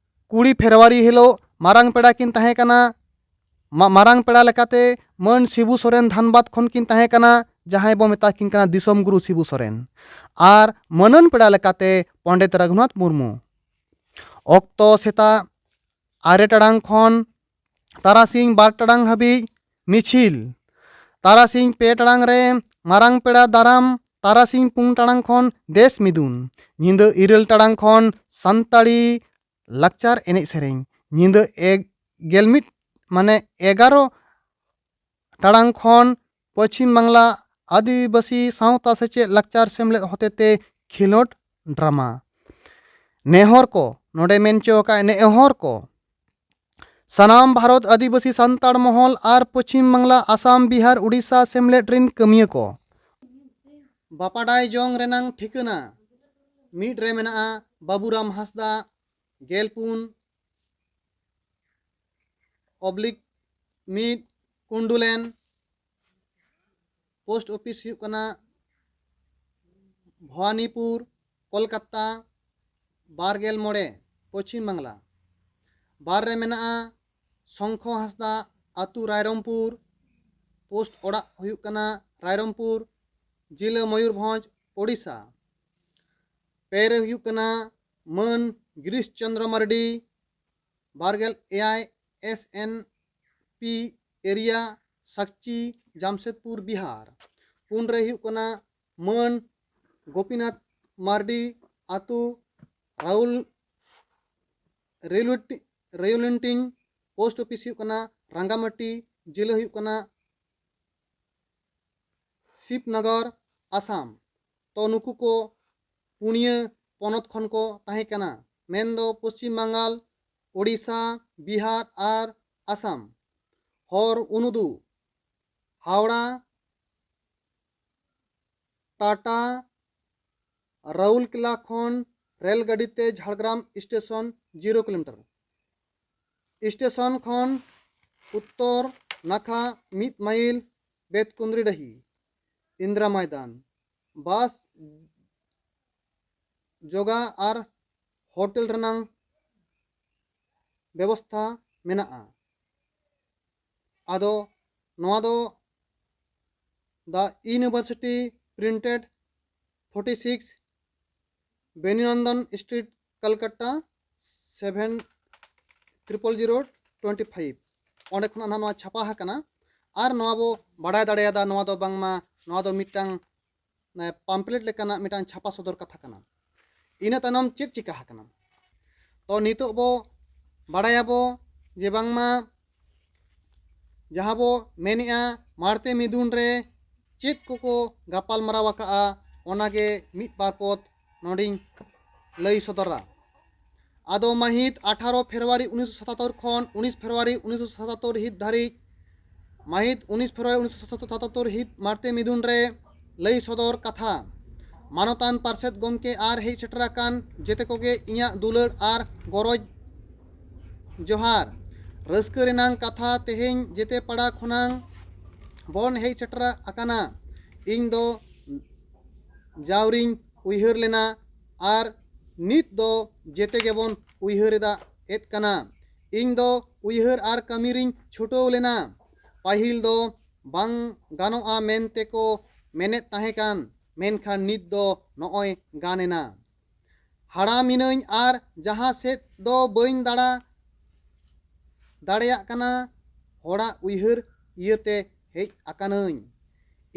ᱠᱩᱲᱤ ᱯᱷᱮᱵᱽᱨᱩᱣᱟᱨᱤ ᱦᱤᱞᱳᱜ ᱢᱟᱨᱟᱝ ᱯᱮᱲᱟ ᱠᱤᱱ ᱛᱟᱦᱮᱸ ᱠᱟᱱᱟ᱾ ᱢᱟ-, ᱢᱟᱨᱟᱝ ᱯᱮᱲᱟ ᱞᱮᱠᱟᱛᱮ ᱢᱟᱹᱱ ᱥᱤᱵᱩ ᱥᱚᱨᱮᱱ ᱫᱷᱟᱱᱵᱟᱫᱽ ᱠᱷᱚᱱ ᱠᱤᱱ ᱛᱟᱦᱮᱸ ᱠᱟᱱᱟ, ᱡᱟᱦᱟᱸᱭ ᱵᱚ ᱢᱮᱛᱟ ᱠᱤᱱ ᱠᱟᱱᱟ ᱫᱤᱥᱚᱢ ᱜᱩᱨᱩ ᱥᱤᱵᱩ ᱥᱚᱨᱮᱱ᱾ ᱟᱨ ᱢᱟᱹᱱᱟᱹᱱ ᱯᱮᱲᱟ ᱞᱮᱠᱟᱛᱮ ᱯᱚᱸᱰᱮᱛ ᱨᱟᱹᱜᱷᱩᱱᱟᱛᱷ ᱢᱩᱨᱢᱩ᱾ ᱚᱠᱛᱚ ᱥᱮᱛᱟᱜ ᱟᱨᱮ ᱴᱟᱲᱟᱝ ᱠᱷᱚᱱ ᱛᱟᱨᱟᱥᱤᱧ ᱵᱟᱨ ᱴᱟᱲᱟᱝ ᱦᱟᱹᱵᱤᱡ ᱢᱤᱪᱷᱤᱞ᱾ ᱛᱟᱨᱟᱥᱤᱧ ᱯᱮ ᱴᱟᱲᱟᱝ ᱨᱮ ᱢᱟᱨᱟᱝ ᱯᱮᱲᱟ ᱫᱟᱨᱟᱢ, ᱛᱟᱨᱟᱥᱤᱧ ᱯᱩᱱ ᱴᱟᱲᱟᱝ ᱠᱷᱚᱱ ᱫᱮᱥ ᱢᱤᱫᱩᱱ, ᱧᱤᱫᱟᱹ ᱤᱨᱟᱹᱞ ᱴᱟᱲᱟᱝ ᱠᱷᱚᱱ ᱥᱟᱱᱛᱟᱲᱤ ᱞᱟᱠᱪᱟᱨ ᱮᱱᱮᱡ ᱥᱮᱨᱮᱧ, ᱧᱤᱫᱟᱹ ᱮ-, ᱜᱮᱞ ᱢᱤᱫ, ᱢᱟᱱᱮ ᱮᱜᱟᱨᱚ ᱴᱟᱲᱟᱝ ᱠᱷᱚᱱ ᱯᱚᱪᱷᱤᱢ ᱵᱟᱝᱞᱟ ᱟᱹᱫᱤᱵᱟᱹᱥᱤ ᱥᱟᱶᱛᱟ ᱥᱮᱪᱮᱫ ᱞᱟᱠᱪᱟᱨ ᱥᱮᱢᱞᱮᱫ ᱦᱚᱛᱮᱛᱮ ᱠᱷᱮᱞᱳᱰ ᱰᱨᱟᱢᱟ᱾ ᱱᱮᱦᱚᱨ ᱠᱚ, ᱱᱚᱰᱮ ᱢᱮᱱ ᱪᱚ ᱟᱠᱟᱫ ᱱᱮᱦᱚᱨ ᱠᱚ, ᱥᱟᱱᱟᱢ ᱵᱷᱟᱨᱚᱛ ᱟᱹᱫᱤᱵᱟᱹᱥᱤ ᱥᱟᱱᱛᱟᱲ ᱢᱚᱦᱚᱞ ᱟᱨ ᱯᱚᱪᱷᱤᱢ ᱵᱟᱝᱞᱟ, ᱟᱥᱟᱢ, ᱵᱤᱦᱟᱨ, ᱩᱰᱤᱥᱟ ᱥᱮᱢᱞᱮᱫ ᱨᱤᱱ ᱠᱟᱹᱢᱤᱭᱟᱹ ᱠᱚ᱾ ᱵᱟᱯᱟᱰᱟᱭ ᱡᱚᱝ ᱨᱮᱱᱟᱝ ᱴᱷᱤᱠᱟᱹᱱᱟ ᱢᱤᱫ ᱨᱮ ᱢᱮᱱᱟᱜᱼᱟ ᱵᱟᱵᱩᱨᱟᱢ ᱦᱟᱸᱥᱫᱟ, ᱜᱮᱞ ᱯᱩᱱ ᱚᱵᱽᱞᱤᱠ ᱢᱤᱫ, ᱠᱩᱱᱰᱩᱞᱮᱱ᱾ ᱯᱳᱥᱴ ᱚᱯᱷᱤᱥ ᱦᱩᱭᱩᱜ ᱠᱟᱱᱟ ᱵᱷᱚᱣᱟᱱᱤᱯᱩᱨ, ᱠᱳᱞᱠᱟᱛᱟ, ᱵᱟᱨ ᱜᱮᱞ ᱢᱚᱬᱮ, ᱯᱚᱪᱷᱤᱢ ᱵᱟᱝᱞᱟ᱾ ᱵᱟᱨ ᱨᱮ ᱢᱮᱱᱟᱜᱼᱟ ᱥᱚᱝᱠᱷᱚ ᱦᱟᱸᱥᱫᱟ, ᱟᱹᱛᱩ ᱨᱟᱭᱨᱚᱝᱯᱩᱨ, ᱯᱳᱥᱴ ᱚᱲᱟᱜ ᱦᱩᱭᱩᱜ ᱠᱟᱱᱟ ᱨᱟᱭᱨᱚᱝᱯᱩᱨ, ᱡᱤᱞᱟᱹ ᱢᱚᱭᱩᱨᱵᱷᱚᱸᱡᱽ, ᱳᱰᱤᱥᱟ᱾ ᱯᱮ ᱨᱮ ᱦᱩᱭᱩᱜ ᱠᱟᱱᱟ ᱢᱟᱹᱱ ᱜᱤᱨᱤᱥ ᱪᱚᱸᱫᱽᱨᱚ ᱢᱟᱨᱰᱤ, ᱵᱟᱨ ᱜᱮᱞ ᱮᱭᱟᱭ S N P area, Sakchi, Jamshedpur, Bihar. ᱯᱩᱱ ᱨᱮ ᱦᱩᱭᱩᱜ ᱠᱟᱱᱟ ᱢᱟᱹᱱ ᱜᱳᱯᱤᱱᱟᱛᱷ ᱢᱟᱨᱰᱤ, ᱟᱹᱛᱩ ᱨᱟᱩᱞ ᱨᱮᱞᱩᱴᱤ-, ᱨᱮᱭᱩᱞᱤᱱᱴᱤᱝ, ᱯᱳᱥᱴ ᱚᱯᱷᱤᱥ ᱦᱩᱭᱩᱜ ᱠᱟᱱᱟ ᱨᱟᱸᱜᱟᱢᱟᱴᱤ, ᱡᱤᱞᱟᱹ ᱦᱩᱭᱩᱜ ᱠᱟᱱᱟ ᱥᱤᱵᱱᱚᱜᱚᱨ, ᱟᱥᱟᱢ᱾ ᱛᱚ ᱱᱩᱠᱩ ᱠᱚ ᱯᱩᱱᱭᱟᱹ ᱯᱚᱱᱚᱛ ᱠᱷᱚᱱ ᱠᱚ ᱛᱟᱦᱮᱸ ᱠᱟᱱᱟ, ᱢᱮᱱᱫᱚ ᱯᱚᱪᱷᱤᱢ ᱵᱟᱝᱜᱟᱞ, ᱳᱰᱤᱥᱟ, ᱵᱤᱦᱟᱨ ᱟᱨ ᱟᱥᱟᱢ᱾ ᱦᱚᱨ ᱩᱱᱩᱫᱩᱜ ᱦᱟᱣᱲᱟ ᱴᱟᱴᱟ ᱨᱟᱩᱞᱠᱮᱞᱟ ᱠᱷᱚᱱ ᱨᱮᱞ ᱜᱟᱹᱰᱤ ᱛᱮ Jhargram station zero kilometre. Station ᱠᱷᱚᱱ ᱩᱛᱛᱚᱨ ᱱᱟᱠᱷᱟ ᱢᱤᱫ ᱢᱟᱭᱤᱞ ᱵᱮᱛᱠᱩᱸᱫᱽᱨᱤ ᱰᱟᱹᱦᱤ, ᱤᱱᱫᱨᱟ ᱢᱚᱭᱫᱟᱱ᱾ ᱵᱟᱥ ᱡᱚᱜᱟ ᱟᱨ ᱦᱳᱴᱮᱞ ᱨᱮᱱᱟᱝ ᱵᱮᱵᱚᱥᱛᱷᱟ ᱢᱮᱱᱟᱜᱼᱟ᱾ ᱟᱫᱚ ᱱᱚᱣᱟ ᱫᱚ The University Printed, forty six, Beni Nandan Street, Calcutta, seven triple zero twenty five, ᱚᱸᱰᱮ ᱠᱷᱚᱱᱟᱜ ᱱᱟᱦᱟᱜ ᱱᱚᱣᱟ ᱪᱷᱟᱯᱟ ᱟᱠᱟᱱᱟ᱾ ᱟᱨ ᱱᱚᱣᱟ ᱵᱚ ᱵᱟᱲᱟᱭ ᱫᱟᱲᱮᱭᱟᱫᱟ, ᱱᱚᱣᱟ ᱫᱚ ᱵᱟᱝᱢᱟ ᱱᱚᱣᱟ ᱫᱚ ᱢᱤᱫᱴᱟᱝ ᱯᱟᱢᱯᱞᱮᱴ ᱞᱮᱠᱟᱱᱟᱜ ᱢᱤᱫᱴᱟᱝ ᱪᱷᱟᱯᱟ ᱥᱚᱫᱚᱨ ᱠᱟᱛᱷᱟ ᱠᱟᱱᱟ᱾ ᱤᱱᱟᱹ ᱛᱟᱭᱱᱚᱢ ᱪᱮᱫ ᱪᱤᱠᱟ ᱟᱠᱟᱱᱟ? ᱛᱚ ᱱᱤᱛᱚᱜ ᱵᱚ ᱵᱟᱲᱟᱭᱟᱵᱚ ᱡᱮ ᱵᱟᱝᱢᱟ ᱡᱟᱦᱟᱸ ᱵᱚ ᱢᱮᱱᱮᱜᱼᱟ, ᱢᱟᱲᱛᱮ ᱢᱤᱫᱩᱱ ᱨᱮ ᱪᱮᱫ ᱠᱚᱠᱚ ᱜᱟᱯᱟᱞ ᱢᱟᱨᱟᱣ ᱟᱠᱟᱜᱼᱟ, ᱚᱱᱟᱜᱮ ᱢᱤᱫ ᱵᱟᱨ ᱯᱚᱫ ᱱᱚᱰᱮᱧ ᱞᱟᱹᱭ ᱥᱚᱫᱚᱨᱟ᱾ ᱟᱫᱚ ᱢᱟᱹᱦᱤᱛ ᱟᱴᱷᱟᱨᱚ ᱯᱷᱮᱵᱽᱨᱩᱣᱟᱨᱤ ᱩᱱᱤᱥᱥᱚ ᱥᱟᱛᱟᱛᱛᱚᱨ ᱠᱷᱚᱱ ᱩᱱᱤᱥ ᱯᱷᱮᱵᱽᱨᱩᱣᱟᱨᱤ ᱩᱱᱤᱥᱥᱚ ᱥᱟᱛᱟᱛᱛᱚᱨ ᱦᱤᱛ ᱫᱷᱟᱹᱨᱤᱡ, ᱢᱟᱹᱦᱤᱛ ᱩᱱᱤᱥ ᱯᱷᱮᱵᱽᱨᱩᱣᱟᱨᱤ ᱩᱱᱤᱥᱥᱚ ᱥᱟᱛᱟᱛᱛᱚᱨ ᱦᱤᱛ ᱢᱟᱲᱛᱮ ᱢᱤᱫᱩᱱ ᱨᱮ ᱞᱟᱹᱭ ᱥᱚᱫᱚᱨ ᱠᱟᱛᱷᱟ᱾ ᱢᱟᱱᱚᱛᱟᱱ ᱯᱟᱨᱥᱮᱛ ᱜᱚᱢᱠᱮ ᱟᱨ ᱦᱮᱡ ᱥᱮᱴᱮᱨ ᱟᱠᱟᱱ ᱡᱮᱛᱮ ᱠᱚᱜᱮ ᱤᱧᱟᱹᱜ ᱫᱩᱞᱟᱹᱲ ᱟᱨ ᱜᱚᱨᱚᱡᱽ ᱡᱚᱦᱟᱨ᱾ ᱨᱟᱹᱥᱠᱟᱹ ᱨᱮᱱᱟᱝ ᱠᱟᱛᱷᱟ, ᱛᱮᱦᱮᱧ ᱡᱮᱛᱮ ᱯᱟᱲᱟ ᱠᱷᱚᱱᱟᱝ ᱵᱚᱱ ᱦᱮᱡ ᱥᱮᱴᱮᱨ ᱟᱠᱟᱱᱟ᱾ ᱤᱧ ᱫᱚ ᱡᱟᱣᱨᱤᱧ ᱩᱭᱦᱟᱹᱨ ᱞᱮᱱᱟ ᱟᱨ ᱱᱤᱛ ᱫᱚ ᱡᱮᱛᱮ ᱜᱮᱵᱚᱱ ᱩᱭᱦᱟᱹᱨ ᱮᱫᱟ, ᱮᱫ ᱠᱟᱱᱟ᱾ ᱤᱧ ᱫᱚ ᱩᱭᱦᱟᱹᱨ ᱟᱨ ᱠᱟᱹᱢᱤ ᱨᱤᱧ ᱪᱷᱩᱴᱟᱹᱣ ᱞᱮᱱᱟ᱾ ᱯᱟᱹᱦᱤᱞ ᱫᱚ ᱵᱟᱝ ᱜᱟᱱᱚᱜᱼᱟ ᱢᱮᱱᱛᱮ ᱠᱚ ᱢᱮᱱᱮᱫ ᱛᱟᱦᱮᱸ ᱠᱟᱱ, ᱢᱮᱱᱠᱷᱟᱱ ᱱᱤᱛ ᱫᱚ ᱱᱚᱜᱼᱚᱭ ᱜᱟᱱ ᱮᱱᱟ᱾ ᱦᱟᱲᱟᱢ ᱮᱱᱟᱹᱧ ᱟᱨ ᱡᱟᱦᱟᱸ ᱥᱮᱫ ᱫᱚ ᱵᱟᱹᱧ ᱫᱟᱬᱟ ᱫᱟᱲᱮᱭᱟᱜ ᱠᱟᱱᱟ, ᱦᱚᱲᱟᱜ ᱩᱭᱦᱟᱹᱨ ᱤᱭᱟᱹᱛᱮ ᱦᱮᱡ ᱟᱠᱟᱱᱟᱹᱧ᱾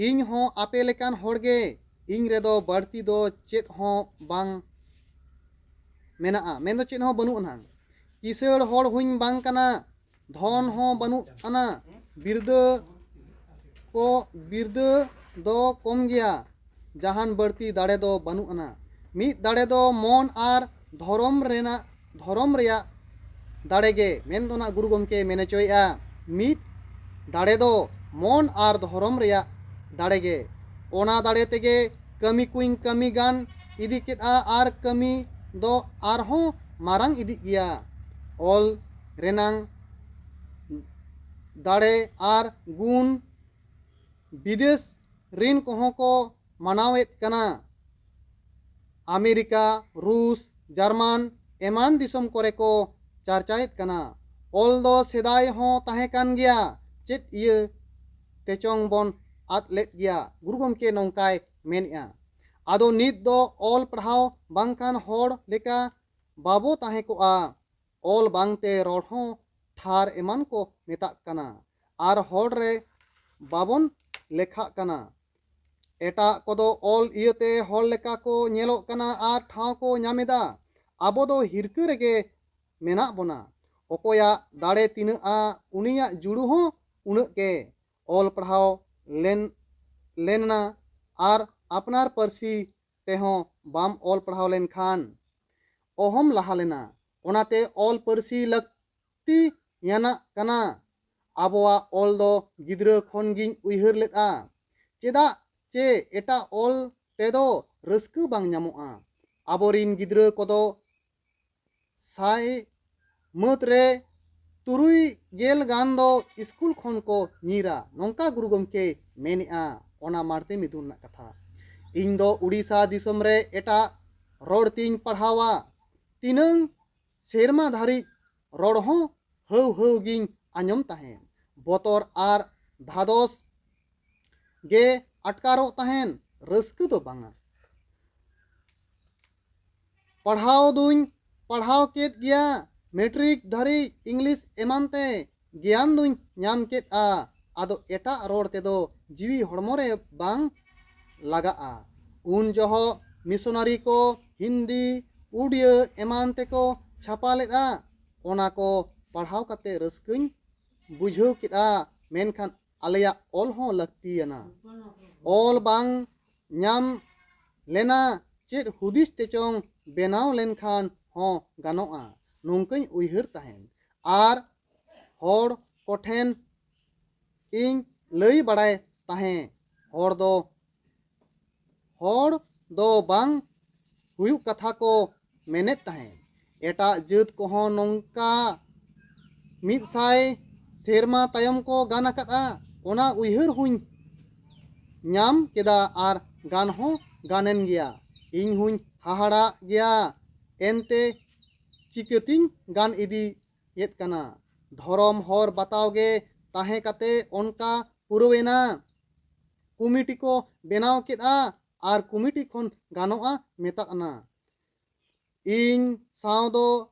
ᱤᱧ ᱦᱚᱸ ᱟᱯᱮ ᱞᱮᱠᱟᱱ ᱦᱚᱲ ᱜᱮ, ᱤᱧ ᱨᱮᱫᱚ ᱵᱟᱹᱲᱛᱤ ᱫᱚ ᱪᱮᱫ ᱦᱚᱸ ᱵᱟᱝ ᱢᱮᱱᱟᱜᱼᱟ, ᱢᱮᱱᱫᱚ ᱪᱮᱫ ᱦᱚᱸ ᱵᱟᱹᱱᱩᱜ ᱟᱱᱟ᱾ ᱠᱤᱥᱟᱹᱬ ᱦᱚᱲ ᱦᱚᱸᱧ ᱵᱟᱝ ᱠᱟᱱᱟ, ᱫᱷᱚᱱ ᱦᱚᱸ ᱵᱟᱹᱱᱩᱜ ᱟᱱᱟ, ᱵᱤᱨᱫᱟᱹ ᱠᱚ, ᱵᱤᱨᱫᱟᱹ ᱫᱚ ᱠᱚᱢ ᱜᱮᱭᱟ, ᱡᱟᱦᱟᱱ ᱵᱟᱹᱲᱛᱤ ᱫᱟᱲᱮ ᱫᱚ ᱵᱟᱹᱱᱩᱜ ᱟᱱᱟ᱾ ᱢᱤᱫ ᱫᱟᱲᱮ ᱫᱚ ᱢᱚᱱ ᱟᱨ ᱫᱷᱚᱨᱚᱢ ᱨᱮᱱᱟᱜ, ᱫᱷᱚᱨᱚᱢ ᱨᱮᱭᱟᱜ ᱫᱟᱲᱮ ᱜᱮ, ᱢᱮᱱ ᱫᱚ ᱱᱟᱜ ᱜᱩᱨᱩ ᱜᱚᱢᱠᱮ ᱢᱮᱱ ᱦᱚᱪᱚᱭᱮᱫᱼᱟ, ᱢᱤᱫ ᱫᱟᱲᱮ ᱫᱚ ᱢᱚᱱ ᱟᱨ ᱫᱷᱚᱨᱚᱢ ᱨᱮᱭᱟᱜ ᱫᱟᱲᱮ ᱜᱮ᱾ ᱚᱱᱟ ᱫᱟᱲᱮ ᱛᱮᱜᱮ ᱠᱟᱹᱢᱤ ᱠᱚᱧ ᱠᱟᱹᱢᱤ ᱜᱟᱱ ᱤᱫᱤ ᱠᱮᱫᱼᱟ ᱟᱨ ᱠᱟᱹᱢᱤ ᱫᱚ ᱟᱨᱦᱚᱸ ᱢᱟᱨᱟᱝ ᱤᱫᱤᱜ ᱜᱮᱭᱟ᱾ ᱚᱞ ᱨᱮᱱᱟᱝ ᱫᱟᱲᱮ ᱟᱨ ᱜᱩᱱ ᱵᱤᱫᱮᱥ ᱨᱤᱱ ᱠᱚᱦᱚᱸ ᱠᱚ ᱢᱟᱱᱟᱣᱮᱫ ᱠᱟᱱᱟ᱾ ᱟᱢᱮᱨᱤᱠᱟ, ᱨᱩᱥ, ᱡᱟᱨᱢᱟᱱ ᱮᱢᱟᱱ ᱫᱤᱥᱚᱢ ᱠᱚᱨᱮ ᱠᱚ ᱪᱟᱨᱪᱟᱭᱮᱫ ᱠᱟᱱᱟ᱾ ᱚᱞ ᱫᱚ ᱥᱮᱫᱟᱭ ᱦᱚᱸ ᱛᱟᱦᱮᱸ ᱠᱟᱱ ᱜᱮᱭᱟ, ᱪᱮᱫ ᱤᱭᱟᱹ ᱛᱮᱪᱚᱝ ᱵᱚᱱ ᱟᱫ ᱞᱮᱫ ᱜᱮᱭᱟ᱾ ᱜᱩᱨᱩ ᱜᱚᱢᱠᱮ ᱱᱚᱝᱠᱟᱭ ᱢᱮᱱᱮᱫᱼᱟ, ᱟᱫᱚ ᱱᱤᱛ ᱫᱚ ᱚᱞ ᱯᱟᱲᱦᱟᱣ ᱵᱟᱝᱠᱷᱟᱱ ᱦᱚᱲ ᱞᱮᱠᱟ ᱵᱟᱵᱚ ᱛᱟᱦᱮᱸ ᱠᱚᱜᱼᱟ᱾ ᱚᱞ ᱵᱟᱝᱛᱮ ᱨᱚᱲ ᱦᱚᱸ ᱛᱷᱟᱨ ᱮᱢᱟᱱ ᱠᱚ ᱢᱮᱛᱟᱜ ᱠᱟᱱᱟ, ᱟᱨ ᱦᱚᱲ ᱨᱮ ᱵᱟᱵᱚᱱ ᱞᱮᱠᱷᱟᱜ ᱠᱟᱱᱟ᱾ ᱮᱴᱟᱜ ᱠᱚᱫᱚ ᱚᱞ ᱤᱭᱟᱹᱛᱮ ᱦᱚᱲ ᱞᱮᱠᱟ ᱠᱚ ᱧᱮᱞᱚᱜ ᱠᱟᱱᱟ ᱟᱨ ᱴᱷᱟᱶ ᱠᱚ ᱧᱟᱢ ᱮᱫᱟ᱾ ᱟᱵᱚ ᱫᱚ ᱦᱤᱨᱠᱟᱹ ᱨᱮᱜᱮ ᱢᱮᱱᱟᱜ ᱵᱚᱱᱟ᱾ ᱚᱠᱚᱭᱟᱜ ᱫᱟᱲᱮ ᱛᱤᱱᱟᱹᱜᱼᱟ, ᱩᱱᱤᱭᱟᱜ ᱡᱩᱲᱩ ᱦᱚᱸ ᱩᱱᱟᱹᱜ ᱜᱮ᱾ ᱚᱞ ᱯᱟᱲᱦᱟᱣ ᱞᱮᱱ ᱞᱮᱱᱟ ᱟᱨ ᱟᱯᱱᱟᱨ ᱯᱟᱹᱨᱥᱤ ᱛᱮᱦᱚᱸ ᱵᱟᱢ ᱚᱞ ᱯᱟᱲᱦᱟᱣ ᱞᱮᱱᱠᱷᱟᱱ ᱚᱦᱚᱢ ᱞᱟᱦᱟ ᱞᱮᱱᱟ᱾ ᱚᱱᱟᱛᱮ ᱚᱞ ᱯᱟᱹᱨᱥᱤ ᱞᱟᱹᱠᱛᱤᱭᱟᱱᱟᱜ ᱠᱟᱱᱟ᱾ ᱟᱵᱚᱣᱟᱜ ᱚᱞ ᱫᱚ ᱜᱤᱫᱽᱨᱟᱹ ᱠᱷᱚᱱ ᱜᱤᱧ ᱩᱭᱦᱟᱹᱨ ᱞᱮᱫᱼᱟ, ᱪᱮᱫᱟᱜ ᱪᱮ ᱮᱴᱟᱜ ᱚᱞ ᱛᱮᱫᱚ ᱨᱟᱹᱥᱠᱟᱹ ᱵᱟᱝ ᱧᱟᱢᱚᱜᱼᱟ᱾ ᱟᱵᱚᱨᱤᱱ ᱜᱤᱫᱽᱨᱟᱹ ᱠᱚᱫᱚ ᱥᱟᱭ ᱢᱟᱹᱫᱽ ᱨᱮ ᱛᱩᱨᱩᱭ ᱜᱮᱞ ᱜᱟᱱ ᱫᱚ ᱥᱠᱩᱞ ᱠᱷᱚᱱ ᱠᱚ ᱧᱤᱨᱟ, ᱱᱚᱝᱠᱟ ᱜᱩᱨᱩ ᱜᱚᱢᱠᱮᱭ ᱢᱮᱱᱮᱜᱼᱟ᱾ ᱚᱱᱟ ᱢᱟᱬᱛᱮ ᱢᱤᱫᱩᱱ ᱨᱮᱱᱟᱜ ᱠᱟᱛᱷᱟ᱾ ᱤᱧ ᱫᱚ ᱩᱲᱤᱥᱥᱟ ᱫᱤᱥᱚᱢ ᱨᱮ ᱮᱴᱟᱜ ᱨᱚᱲ ᱛᱤᱧ ᱯᱟᱲᱦᱟᱣᱟ᱾ ᱛᱤᱱᱟᱹᱝ ᱥᱮᱨᱢᱟ ᱫᱷᱟᱹᱨᱤᱡ ᱨᱚᱲ ᱦᱚᱸ ᱦᱟᱹᱣ ᱦᱟᱹᱣ ᱜᱤᱧ ᱟᱸᱡᱚᱢ ᱛᱟᱦᱮᱸᱫ᱾ ᱵᱚᱛᱚᱨ ᱟᱨ ᱫᱷᱟᱫᱚᱥ ᱜᱮ ᱟᱴᱠᱟᱨᱚᱜ ᱛᱟᱦᱮᱸᱫ, ᱨᱟᱹᱥᱠᱟᱹ ᱫᱚ ᱵᱟᱝᱟ᱾ ᱯᱟᱲᱦᱟᱣ ᱫᱩᱧ ᱯᱟᱲᱦᱟᱣ ᱠᱮᱫ ᱜᱮᱭᱟ, ᱢᱮᱴᱨᱤᱠ ᱫᱷᱟᱹᱨᱤᱡ ᱤᱝᱞᱤᱥ ᱮᱢᱟᱱ ᱛᱮ ᱜᱮᱭᱟᱱ ᱫᱩᱧ ᱧᱟᱢ ᱠᱮᱫᱼᱟ᱾ ᱟᱫᱚ ᱮᱴᱟᱜ ᱨᱚᱲ ᱛᱮᱫᱚ ᱡᱤᱣᱤ ᱦᱚᱲᱢᱚ ᱨᱮ ᱵᱟᱝ ᱞᱟᱜᱟᱜᱼᱟ᱾ ᱩᱱ ᱡᱚᱦᱚᱜ ᱢᱤᱥᱚᱱᱟᱨᱤ ᱠᱚ ᱦᱤᱱᱫᱤ, ᱩᱰᱤᱭᱟᱹ ᱮᱢᱟᱱ ᱛᱮᱠᱚ ᱪᱷᱟᱯᱟ ᱞᱮᱫᱼᱟ᱾ ᱚᱱᱟ ᱠᱚ ᱯᱟᱲᱦᱟᱣ ᱠᱟᱛᱮ ᱨᱟᱹᱥᱠᱟᱹᱧ ᱵᱩᱡᱷᱟᱹᱣ ᱠᱮᱫᱼᱟ, ᱢᱮᱱᱠᱷᱟᱱ ᱟᱞᱮᱭᱟᱜ ᱚᱞ ᱦᱚᱸ ᱞᱟᱹᱠᱛᱤᱭᱟᱱᱟ᱾ ᱚᱞ ᱵᱟᱝ ᱧᱟᱢ ᱞᱮᱱᱟ, ᱪᱮᱫ ᱦᱩᱫᱤᱥ ᱛᱮᱪᱚᱝ ᱵᱮᱱᱟᱣ ᱞᱮᱱᱠᱷᱟᱱ ᱦᱚᱸ ᱜᱟᱱᱚᱜᱼᱟ, ᱱᱚᱝᱠᱟᱧ ᱩᱭᱦᱟᱹᱨ ᱛᱟᱦᱮᱸᱫ᱾ ᱟᱨ ᱦᱚᱲ ᱠᱚᱴᱷᱮᱱ ᱤᱧ ᱞᱟᱹᱭ ᱵᱟᱲᱟᱭ ᱛᱟᱦᱮᱸ, ᱦᱚᱲ ᱫᱚ ᱦᱚᱲ ᱫᱚ ᱵᱟᱝ ᱦᱩᱭᱩᱜ ᱠᱟᱛᱷᱟ ᱠᱚ ᱢᱮᱱᱮᱫ ᱛᱟᱦᱮᱸᱫ᱾ ᱮᱴᱟᱜ ᱡᱟᱹᱛ ᱠᱚᱦᱚᱸ ᱱᱚᱝᱠᱟ ᱢᱤᱫ ᱥᱟᱭ ᱥᱮᱨᱢᱟ ᱛᱟᱭᱚᱢ ᱠᱚ ᱜᱟᱱ ᱟᱠᱟᱫᱼᱟ, ᱚᱱᱟ ᱩᱭᱦᱟᱹᱨ ᱦᱚᱸᱧ ᱧᱟᱢ ᱠᱮᱫᱟ ᱟᱨ ᱜᱟᱱ ᱦᱚᱸ ᱜᱟᱱᱮᱱ ᱜᱮᱭᱟ᱾ ᱤᱧ ᱦᱚᱸᱧ ᱦᱟᱦᱟᱲᱟᱜ ᱜᱮᱭᱟ, ᱮᱱᱛᱮ ᱪᱤᱠᱟᱹᱛᱤᱧ ᱜᱟᱱ ᱤᱫᱤᱭᱮᱫ ᱠᱟᱱᱟ? ᱫᱷᱚᱨᱚᱢ ᱦᱚᱨ ᱵᱟᱛᱟᱣ ᱜᱮ ᱛᱟᱦᱮᱸ ᱠᱟᱛᱮ ᱚᱱᱠᱟ ᱯᱩᱨᱟᱹᱣᱮᱱᱟ᱾ ᱠᱚᱢᱤᱴᱤ ᱠᱚ ᱵᱮᱱᱟᱣ ᱠᱮᱫᱼᱟ ᱟᱨ ᱠᱚᱢᱤᱴᱤ ᱠᱷᱚᱱ ᱜᱟᱱᱚᱜᱼᱟ ᱢᱮᱛᱟᱜ ᱮᱱᱟ᱾ ᱤᱧ ᱥᱟᱶ ᱫᱚ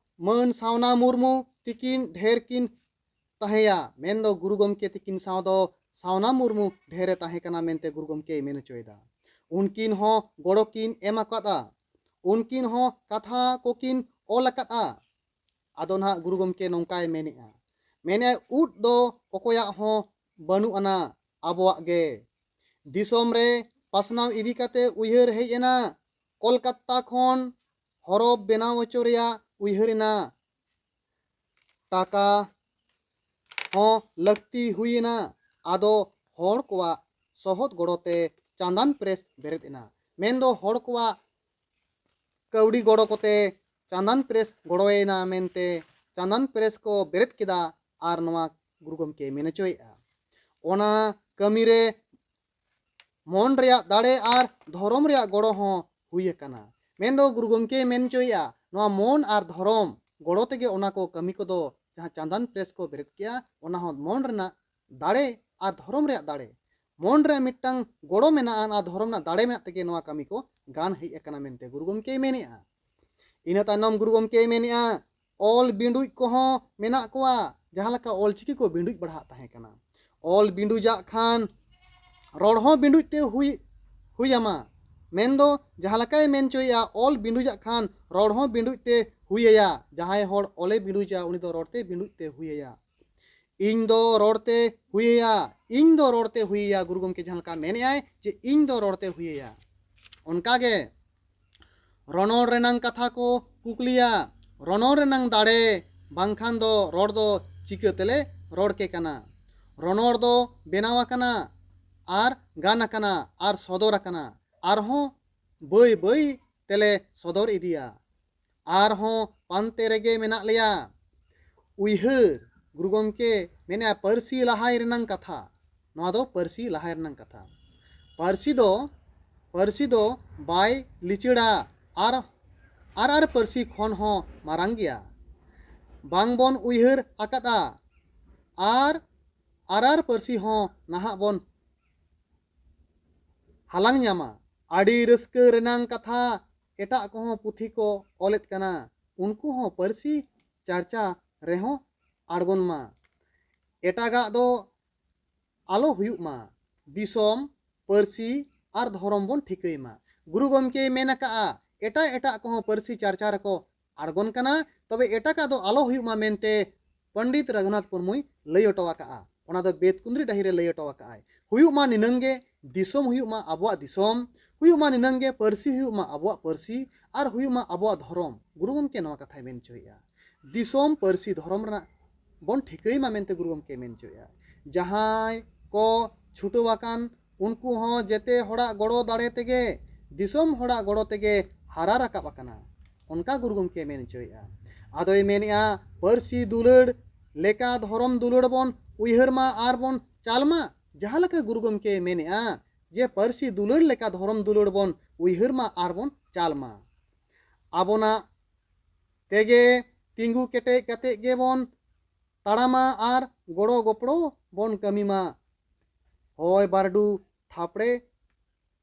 ᱢᱟᱹᱱ ᱥᱟᱣᱱᱟ ᱢᱩᱨᱢᱩ ᱛᱤᱠᱤᱱ ᱰᱷᱮᱨ ᱠᱤᱱ ᱛᱟᱦᱮᱸᱭᱟ, ᱢᱮᱱᱫᱚ ᱜᱩᱨᱩ ᱜᱚᱢᱠᱮ ᱛᱤᱠᱤᱱ ᱥᱟᱶ ᱫᱚ ᱥᱟᱣᱱᱟ ᱢᱩᱨᱢᱩ ᱰᱷᱮᱨᱮ ᱛᱟᱦᱮᱸ ᱠᱟᱱᱟ ᱢᱮᱱᱛᱮ ᱜᱩᱨᱩ ᱜᱚᱢᱠᱮᱭ ᱢᱮᱱ ᱦᱚᱪᱚᱭᱮᱫᱟ᱾ ᱩᱱᱠᱤᱱ ᱦᱚᱸ ᱜᱚᱲᱚ ᱠᱤᱱ ᱮᱢ ᱟᱠᱟᱫᱼᱟ, ᱩᱱᱠᱤᱱ ᱦᱚᱸ ᱠᱟᱛᱷᱟ ᱠᱚᱠᱤᱱ ᱚᱞ ᱟᱠᱟᱫᱼᱟ᱾ ᱟᱫᱚ ᱱᱟᱦᱟᱜ ᱜᱩᱨᱩ ᱜᱚᱢᱠᱮ ᱱᱚᱝᱠᱟᱭ ᱢᱮᱱᱮᱫᱼᱟ, ᱢᱮᱱᱮᱫᱼᱟᱭ, ᱩᱫ ᱫᱚ ᱚᱠᱚᱭᱟᱜ ᱦᱚᱸ ᱵᱟᱹᱱᱩᱜ ᱟᱱᱟ, ᱟᱵᱚᱣᱟᱜ ᱜᱮ᱾ ᱫᱤᱥᱚᱢ ᱨᱮ ᱯᱟᱥᱱᱟᱣ ᱤᱫᱤ ᱠᱟᱛᱮ ᱩᱭᱦᱟᱹᱨ ᱦᱮᱡ ᱮᱱᱟ, ᱠᱚᱞᱠᱟᱛᱟ ᱠᱷᱚᱱ ᱦᱚᱨᱚᱯ ᱵᱮᱱᱟᱣ ᱦᱚᱪᱚ ᱨᱮᱭᱟᱜ ᱩᱭᱦᱟᱹᱨ ᱮᱱᱟ᱾ ᱴᱟᱠᱟ ᱦᱚᱸ ᱞᱟᱹᱠᱛᱤ ᱦᱩᱭᱮᱱᱟ᱾ ᱟᱫᱚ ᱦᱚᱲ ᱠᱚᱣᱟᱜ ᱥᱚᱦᱚᱫ ᱜᱚᱲᱚ ᱛᱮ ᱪᱟᱸᱫᱟᱱ ᱯᱨᱮᱥ ᱵᱮᱨᱮᱫ ᱮᱱᱟ᱾ ᱢᱮᱱᱫᱚ ᱦᱚᱲ ᱠᱚᱣᱟᱜ ᱠᱟᱹᱣᱰᱤ ᱜᱚᱲᱚ ᱠᱚᱛᱮ ᱪᱟᱸᱫᱟᱱ ᱯᱨᱮᱥ ᱜᱚᱲᱚᱭᱮᱱᱟ ᱢᱮᱱᱛᱮ ᱪᱟᱸᱫᱟᱱ ᱯᱨᱮᱥ ᱠᱚ ᱵᱮᱨᱮᱫ ᱠᱮᱫᱟ᱾ ᱟᱨ ᱱᱚᱣᱟ ᱜᱩᱨᱩ ᱜᱚᱢᱠᱮ ᱢᱮᱱ ᱦᱚᱪᱚᱭᱮᱫᱼᱟ, ᱚᱱᱟ ᱠᱟᱹᱢᱤᱨᱮ ᱢᱚᱱ ᱨᱮᱭᱟᱜ ᱫᱟᱲᱮ ᱟᱨ ᱫᱷᱚᱨᱚᱢ ᱨᱮᱭᱟᱜ ᱜᱚᱲᱚ ᱦᱚᱸ ᱦᱩᱭ ᱟᱠᱟᱱᱟ᱾ ᱢᱮᱱᱫᱚ ᱜᱩᱨᱩ ᱜᱚᱢᱠᱮᱭ ᱢᱮᱱ ᱦᱚᱪᱚᱭᱮᱫᱼᱟ, ᱱᱚᱣᱟ ᱢᱚᱱ ᱟᱨ ᱫᱷᱚᱨᱚᱢ ᱜᱚᱲᱚ ᱛᱮᱜᱮ ᱚᱱᱟ ᱠᱚ ᱠᱟᱹᱢᱤ ᱠᱚᱫᱚ, ᱡᱟᱦᱟᱸ ᱪᱟᱸᱫᱟᱱ ᱯᱨᱮᱥ ᱠᱚ ᱵᱮᱨᱮᱫ ᱠᱮᱜᱼᱟ, ᱚᱱᱟ ᱦᱚᱸ ᱢᱚᱱ ᱨᱮᱱᱟᱜ ᱫᱟᱲᱮ ᱟᱨ ᱫᱷᱚᱨᱚᱢ ᱨᱮᱭᱟᱜ ᱫᱟᱲᱮ, ᱢᱚᱱ ᱨᱮ ᱢᱤᱫᱴᱟᱝ ᱜᱚᱲᱚ ᱢᱮᱱᱟᱜᱼᱟ ᱟᱨ ᱫᱷᱚᱨᱚᱢ ᱨᱮᱱᱟᱜ ᱫᱟᱲᱮ ᱢᱮᱱᱟᱜ ᱛᱮᱜᱮ ᱱᱚᱣᱟ ᱠᱟᱹᱢᱤ ᱠᱚ ᱜᱟᱱ ᱦᱮᱡ ᱟᱠᱟᱱᱟ ᱢᱮᱱᱛᱮ ᱜᱩᱨᱩ ᱜᱚᱢᱠᱮᱭ ᱢᱮᱱᱮᱫᱼᱟ᱾ ᱤᱱᱟᱹ ᱛᱟᱭᱱᱚᱢ ᱜᱩᱨᱩ ᱜᱚᱢᱠᱮᱭ ᱢᱮᱱᱮᱫᱼᱟ, ᱚᱞ ᱵᱤᱸᱰᱩᱡ ᱠᱚᱦᱚᱸ ᱢᱮᱱᱟᱜ ᱠᱚᱣᱟ, ᱡᱟᱦᱟᱸ ᱞᱮᱠᱟ ᱚᱞ ᱪᱤᱠᱤ ᱠᱚ ᱵᱤᱸᱰᱩᱡ ᱵᱟᱲᱦᱟᱜ ᱛᱟᱦᱮᱸ ᱠᱟᱱᱟ᱾ ᱚᱞ ᱵᱤᱸᱰᱩᱡᱟᱜ ᱠᱷᱟᱱ ᱨᱚᱲ ᱦᱚᱸ ᱵᱤᱸᱰᱩᱡ ᱛᱮ ᱦᱩᱭ, ᱦᱩᱭ ᱟᱢᱟ᱾ ᱢᱮᱱᱫᱚ ᱡᱟᱦᱟᱸ ᱞᱮᱠᱟᱭ ᱢᱮᱱ ᱦᱚᱪᱚᱭᱮᱫᱼᱟ, ᱚᱞ ᱵᱤᱸᱰᱩᱡᱟᱜ ᱠᱷᱟᱱ ᱨᱚᱲ ᱦᱚᱸ ᱵᱤᱸᱰᱩᱡ ᱛᱮ ᱦᱩᱭ ᱟᱭᱟ᱾ ᱡᱟᱦᱟᱸᱭ ᱦᱚᱲ ᱚᱞᱮ ᱵᱤᱸᱰᱩᱡᱟ, ᱩᱱᱤ ᱫᱚ ᱨᱚᱲ ᱛᱮ ᱵᱤᱸᱰᱩᱡ ᱛᱮ ᱦᱩᱭ ᱟᱭᱟ᱾ ᱤᱧ ᱫᱚ ᱨᱚᱲ ᱛᱮ ᱦᱩᱭ ᱟᱭᱟ, ᱤᱧ ᱫᱚ ᱨᱚᱲ ᱛᱮ ᱦᱩᱭ ᱟᱭᱟ᱾ ᱜᱩᱨᱩ ᱜᱚᱢᱠᱮ ᱡᱟᱦᱟᱸ ᱞᱮᱠᱟ ᱢᱮᱱᱮᱫᱼᱟᱭ ᱡᱮ ᱤᱧ ᱫᱚ ᱨᱚᱲ ᱛᱮ ᱦᱩᱭ ᱟᱭᱟ, ᱚᱱᱠᱟᱜᱮ ᱨᱚᱱᱚᱲ ᱨᱮᱱᱟᱝ ᱠᱟᱛᱷᱟ ᱠᱚ ᱠᱩᱠᱞᱤᱭᱟ, ᱨᱚᱱᱚᱲ ᱨᱮᱱᱟᱝ ᱫᱟᱲᱮ ᱵᱟᱝᱠᱷᱟᱱ ᱫᱚ ᱨᱚᱲ ᱫᱚ ᱪᱤᱠᱟᱹ ᱛᱮᱞᱮ ᱨᱚᱲ ᱠᱮ ᱠᱟᱱᱟ? ᱨᱚᱱᱚᱲ ᱫᱚ ᱵᱮᱱᱟᱣ ᱟᱠᱟᱱᱟ ᱟᱨ ᱜᱟᱱ ᱟᱠᱟᱱᱟ ᱟᱨ ᱥᱚᱫᱚᱨ ᱟᱠᱟᱱᱟ, ᱟᱨᱦᱚᱸ ᱵᱟᱹᱭ ᱵᱟᱹᱭ ᱛᱮᱞᱮ ᱥᱚᱫᱚᱨ ᱤᱫᱤᱭᱟ᱾ ᱟᱨᱦᱚᱸ ᱯᱟᱱᱛᱮ ᱨᱮᱜᱮ ᱢᱮᱱᱟᱜ ᱞᱮᱭᱟ᱾ ᱩᱭᱦᱟᱹᱨ, ᱜᱩᱨᱩ ᱜᱚᱢᱠᱮ ᱢᱮᱱᱮᱫᱼᱟ, ᱯᱟᱹᱨᱥᱤ ᱞᱟᱦᱟᱭ ᱨᱮᱱᱟᱝ ᱠᱟᱛᱷᱟ᱾ ᱱᱚᱣᱟ ᱫᱚ ᱯᱟᱹᱨᱥᱤ ᱞᱟᱦᱟᱭ ᱨᱮᱱᱟᱝ ᱠᱟᱛᱷᱟ᱾ ᱯᱟᱹᱨᱥᱤ ᱫᱚ, ᱯᱟᱹᱨᱥᱤ ᱫᱚ ᱵᱟᱭ ᱞᱤᱪᱟᱹᱲᱟ ᱟᱨ ᱟᱨ ᱟᱨ ᱯᱟᱹᱨᱥᱤ ᱠᱷᱚᱱ ᱦᱚᱸ ᱢᱟᱨᱟᱝ ᱜᱮᱭᱟ᱾ ᱵᱟᱝ ᱵᱚᱱ ᱩᱭᱦᱟᱹᱨ ᱟᱠᱟᱫᱼᱟ, ᱟᱨ ᱟᱨ ᱟᱨ ᱯᱟᱹᱨᱥᱤ ᱦᱚᱸ ᱱᱟᱦᱟᱜ ᱵᱚᱱ ᱦᱟᱞᱟᱝ ᱧᱟᱢᱟ᱾ ᱟᱹᱰᱤ ᱨᱟᱹᱥᱠᱟᱹ ᱨᱮᱱᱟᱝ ᱠᱟᱛᱷᱟ, ᱮᱴᱟᱜ ᱠᱚᱦᱚᱸ ᱯᱩᱛᱷᱤ ᱠᱚ ᱚᱞᱮᱫ ᱠᱟᱱᱟ, ᱩᱱᱠᱩ ᱦᱚᱸ ᱯᱟᱹᱨᱥᱤ ᱪᱟᱨᱪᱟ ᱨᱮᱦᱚᱸ ᱟᱬᱜᱚᱱ ᱢᱟ᱾ ᱮᱴᱟᱜᱟᱜ ᱫᱚ ᱟᱞᱚ ᱦᱩᱭᱩᱜ ᱢᱟ᱾ ᱫᱤᱥᱚᱢ, ᱯᱟᱹᱨᱥᱤ ᱟᱨ ᱫᱷᱚᱨᱚᱢ ᱵᱚᱱ ᱴᱷᱤᱠᱟᱹᱭ ᱢᱟ᱾ ᱜᱩᱨᱩ ᱜᱚᱢᱠᱮᱭ ᱢᱮᱱ ᱟᱠᱟᱫᱼᱟ, ᱮᱴᱟᱜ ᱮᱴᱟᱜ ᱠᱚᱦᱚᱸ ᱯᱟᱹᱨᱥᱤ ᱪᱟᱨᱪᱟ ᱨᱮᱠᱚ ᱟᱬᱜᱚᱱ ᱠᱟᱱᱟ, ᱛᱚᱵᱮ ᱮᱴᱟᱜᱟᱜ ᱫᱚ ᱟᱞᱚ ᱦᱩᱭᱩᱜ ᱢᱟ ᱢᱮᱱᱛᱮ ᱯᱚᱱᱰᱤᱛ ᱨᱟᱹᱜᱷᱩᱱᱟᱛᱷ ᱢᱩᱨᱢᱩᱭ ᱞᱟᱹᱭ ᱦᱚᱴᱚ ᱟᱠᱟᱫᱼᱟ᱾ ᱚᱱᱟ ᱫᱚ ᱵᱮᱛᱠᱩᱸᱫᱽᱨᱤ ᱰᱟᱹᱦᱤ ᱨᱮ ᱞᱟᱹᱭ ᱦᱚᱴᱚ ᱟᱠᱟᱫᱼᱟᱭ᱾ ᱦᱩᱭᱩᱜ ᱢᱟ ᱱᱤᱱᱟᱹᱝ ᱜᱮ, ᱫᱤᱥᱚᱢ ᱦᱩᱭᱩᱜ ᱢᱟ ᱟᱵᱚᱣᱟᱜ ᱫᱤᱥᱚᱢ, ᱦᱩᱭᱩᱜ ᱢᱟ ᱱᱤᱱᱟᱹᱝ ᱜᱮ, ᱯᱟᱹᱨᱥᱤ ᱦᱩᱭᱩᱜ ᱢᱟ ᱟᱵᱚᱣᱟᱜ ᱯᱟᱹᱨᱥᱤ, ᱟᱨ ᱦᱩᱭᱩᱜ ᱢᱟ ᱟᱵᱚᱣᱟᱜ ᱫᱷᱚᱨᱚᱢ᱾ ᱜᱩᱨᱩ ᱜᱚᱢᱠᱮ ᱱᱚᱣᱟ ᱠᱟᱛᱷᱟᱭ ᱢᱮᱱ ᱦᱚᱪᱚᱭᱮᱫᱼᱟ᱾ ᱫᱤᱥᱚᱢ, ᱯᱟᱹᱨᱥᱤ, ᱫᱷᱚᱨᱚᱢ ᱨᱮᱱᱟᱜ ᱵᱚᱱ ᱴᱷᱤᱠᱟᱹᱭ ᱢᱟ ᱢᱮᱱᱛᱮ ᱜᱩᱨᱩ ᱜᱚᱢᱠᱮ ᱢᱮᱱ ᱦᱚᱪᱚᱭᱮᱫᱼᱟ᱾ ᱡᱟᱦᱟᱸᱭ ᱠᱚ ᱪᱷᱩᱴᱟᱹᱣ ᱟᱠᱟᱱ, ᱩᱱᱠᱩ ᱦᱚᱸ ᱡᱮᱛᱮ ᱦᱚᱲᱟᱜ ᱜᱚᱲᱚ ᱫᱟᱲᱮ ᱛᱮᱜᱮ, ᱫᱤᱥᱚᱢ ᱦᱚᱲᱟᱜ ᱜᱚᱲᱚ ᱛᱮᱜᱮ ᱦᱟᱨᱟ ᱨᱟᱠᱟᱵ ᱟᱠᱟᱱᱟ, ᱚᱱᱠᱟ ᱜᱩᱨᱩ ᱜᱚᱢᱠᱮ ᱢᱮᱱ ᱦᱚᱪᱚᱭᱮᱫᱼᱟ᱾ ᱟᱫᱚᱭ ᱢᱮᱱᱮᱫᱼᱟ, ᱯᱟᱹᱨᱥᱤ ᱫᱩᱞᱟᱹᱲ ᱞᱮᱠᱟ ᱫᱷᱚᱨᱚᱢ ᱫᱩᱞᱟᱹᱲ ᱵᱚᱱ ᱩᱭᱦᱟᱹᱨ ᱢᱟ ᱟᱨ ᱵᱚᱱ ᱪᱟᱞ ᱢᱟ᱾ ᱡᱟᱦᱟᱸ ᱞᱮᱠᱟ ᱜᱩᱨᱩ ᱜᱚᱢᱠᱮ ᱢᱮᱱᱮᱫᱼᱟ ᱡᱮ ᱯᱟᱹᱨᱥᱤ ᱫᱩᱞᱟᱹᱲ ᱞᱮᱠᱟ ᱫᱷᱚᱨᱚᱢ ᱫᱩᱞᱟᱹᱲ ᱵᱚᱱ ᱩᱭᱦᱟᱹᱨ ᱢᱟ ᱟᱨ ᱵᱚᱱ ᱪᱟᱞ ᱢᱟ᱾ ᱟᱵᱚᱱᱟᱜ ᱛᱮᱜᱮ ᱛᱤᱸᱜᱩ ᱠᱮᱴᱮᱡ ᱠᱟᱛᱮ ᱜᱮᱵᱚᱱ ᱛᱟᱲᱟᱢᱟ ᱟᱨ ᱜᱚᱲᱚ ᱜᱚᱯᱲᱚ ᱵᱚᱱ ᱠᱟᱹᱢᱤ ᱢᱟ᱾ ᱦᱚᱭ ᱵᱟᱹᱨᱰᱩ ᱛᱷᱟᱯᱲᱮ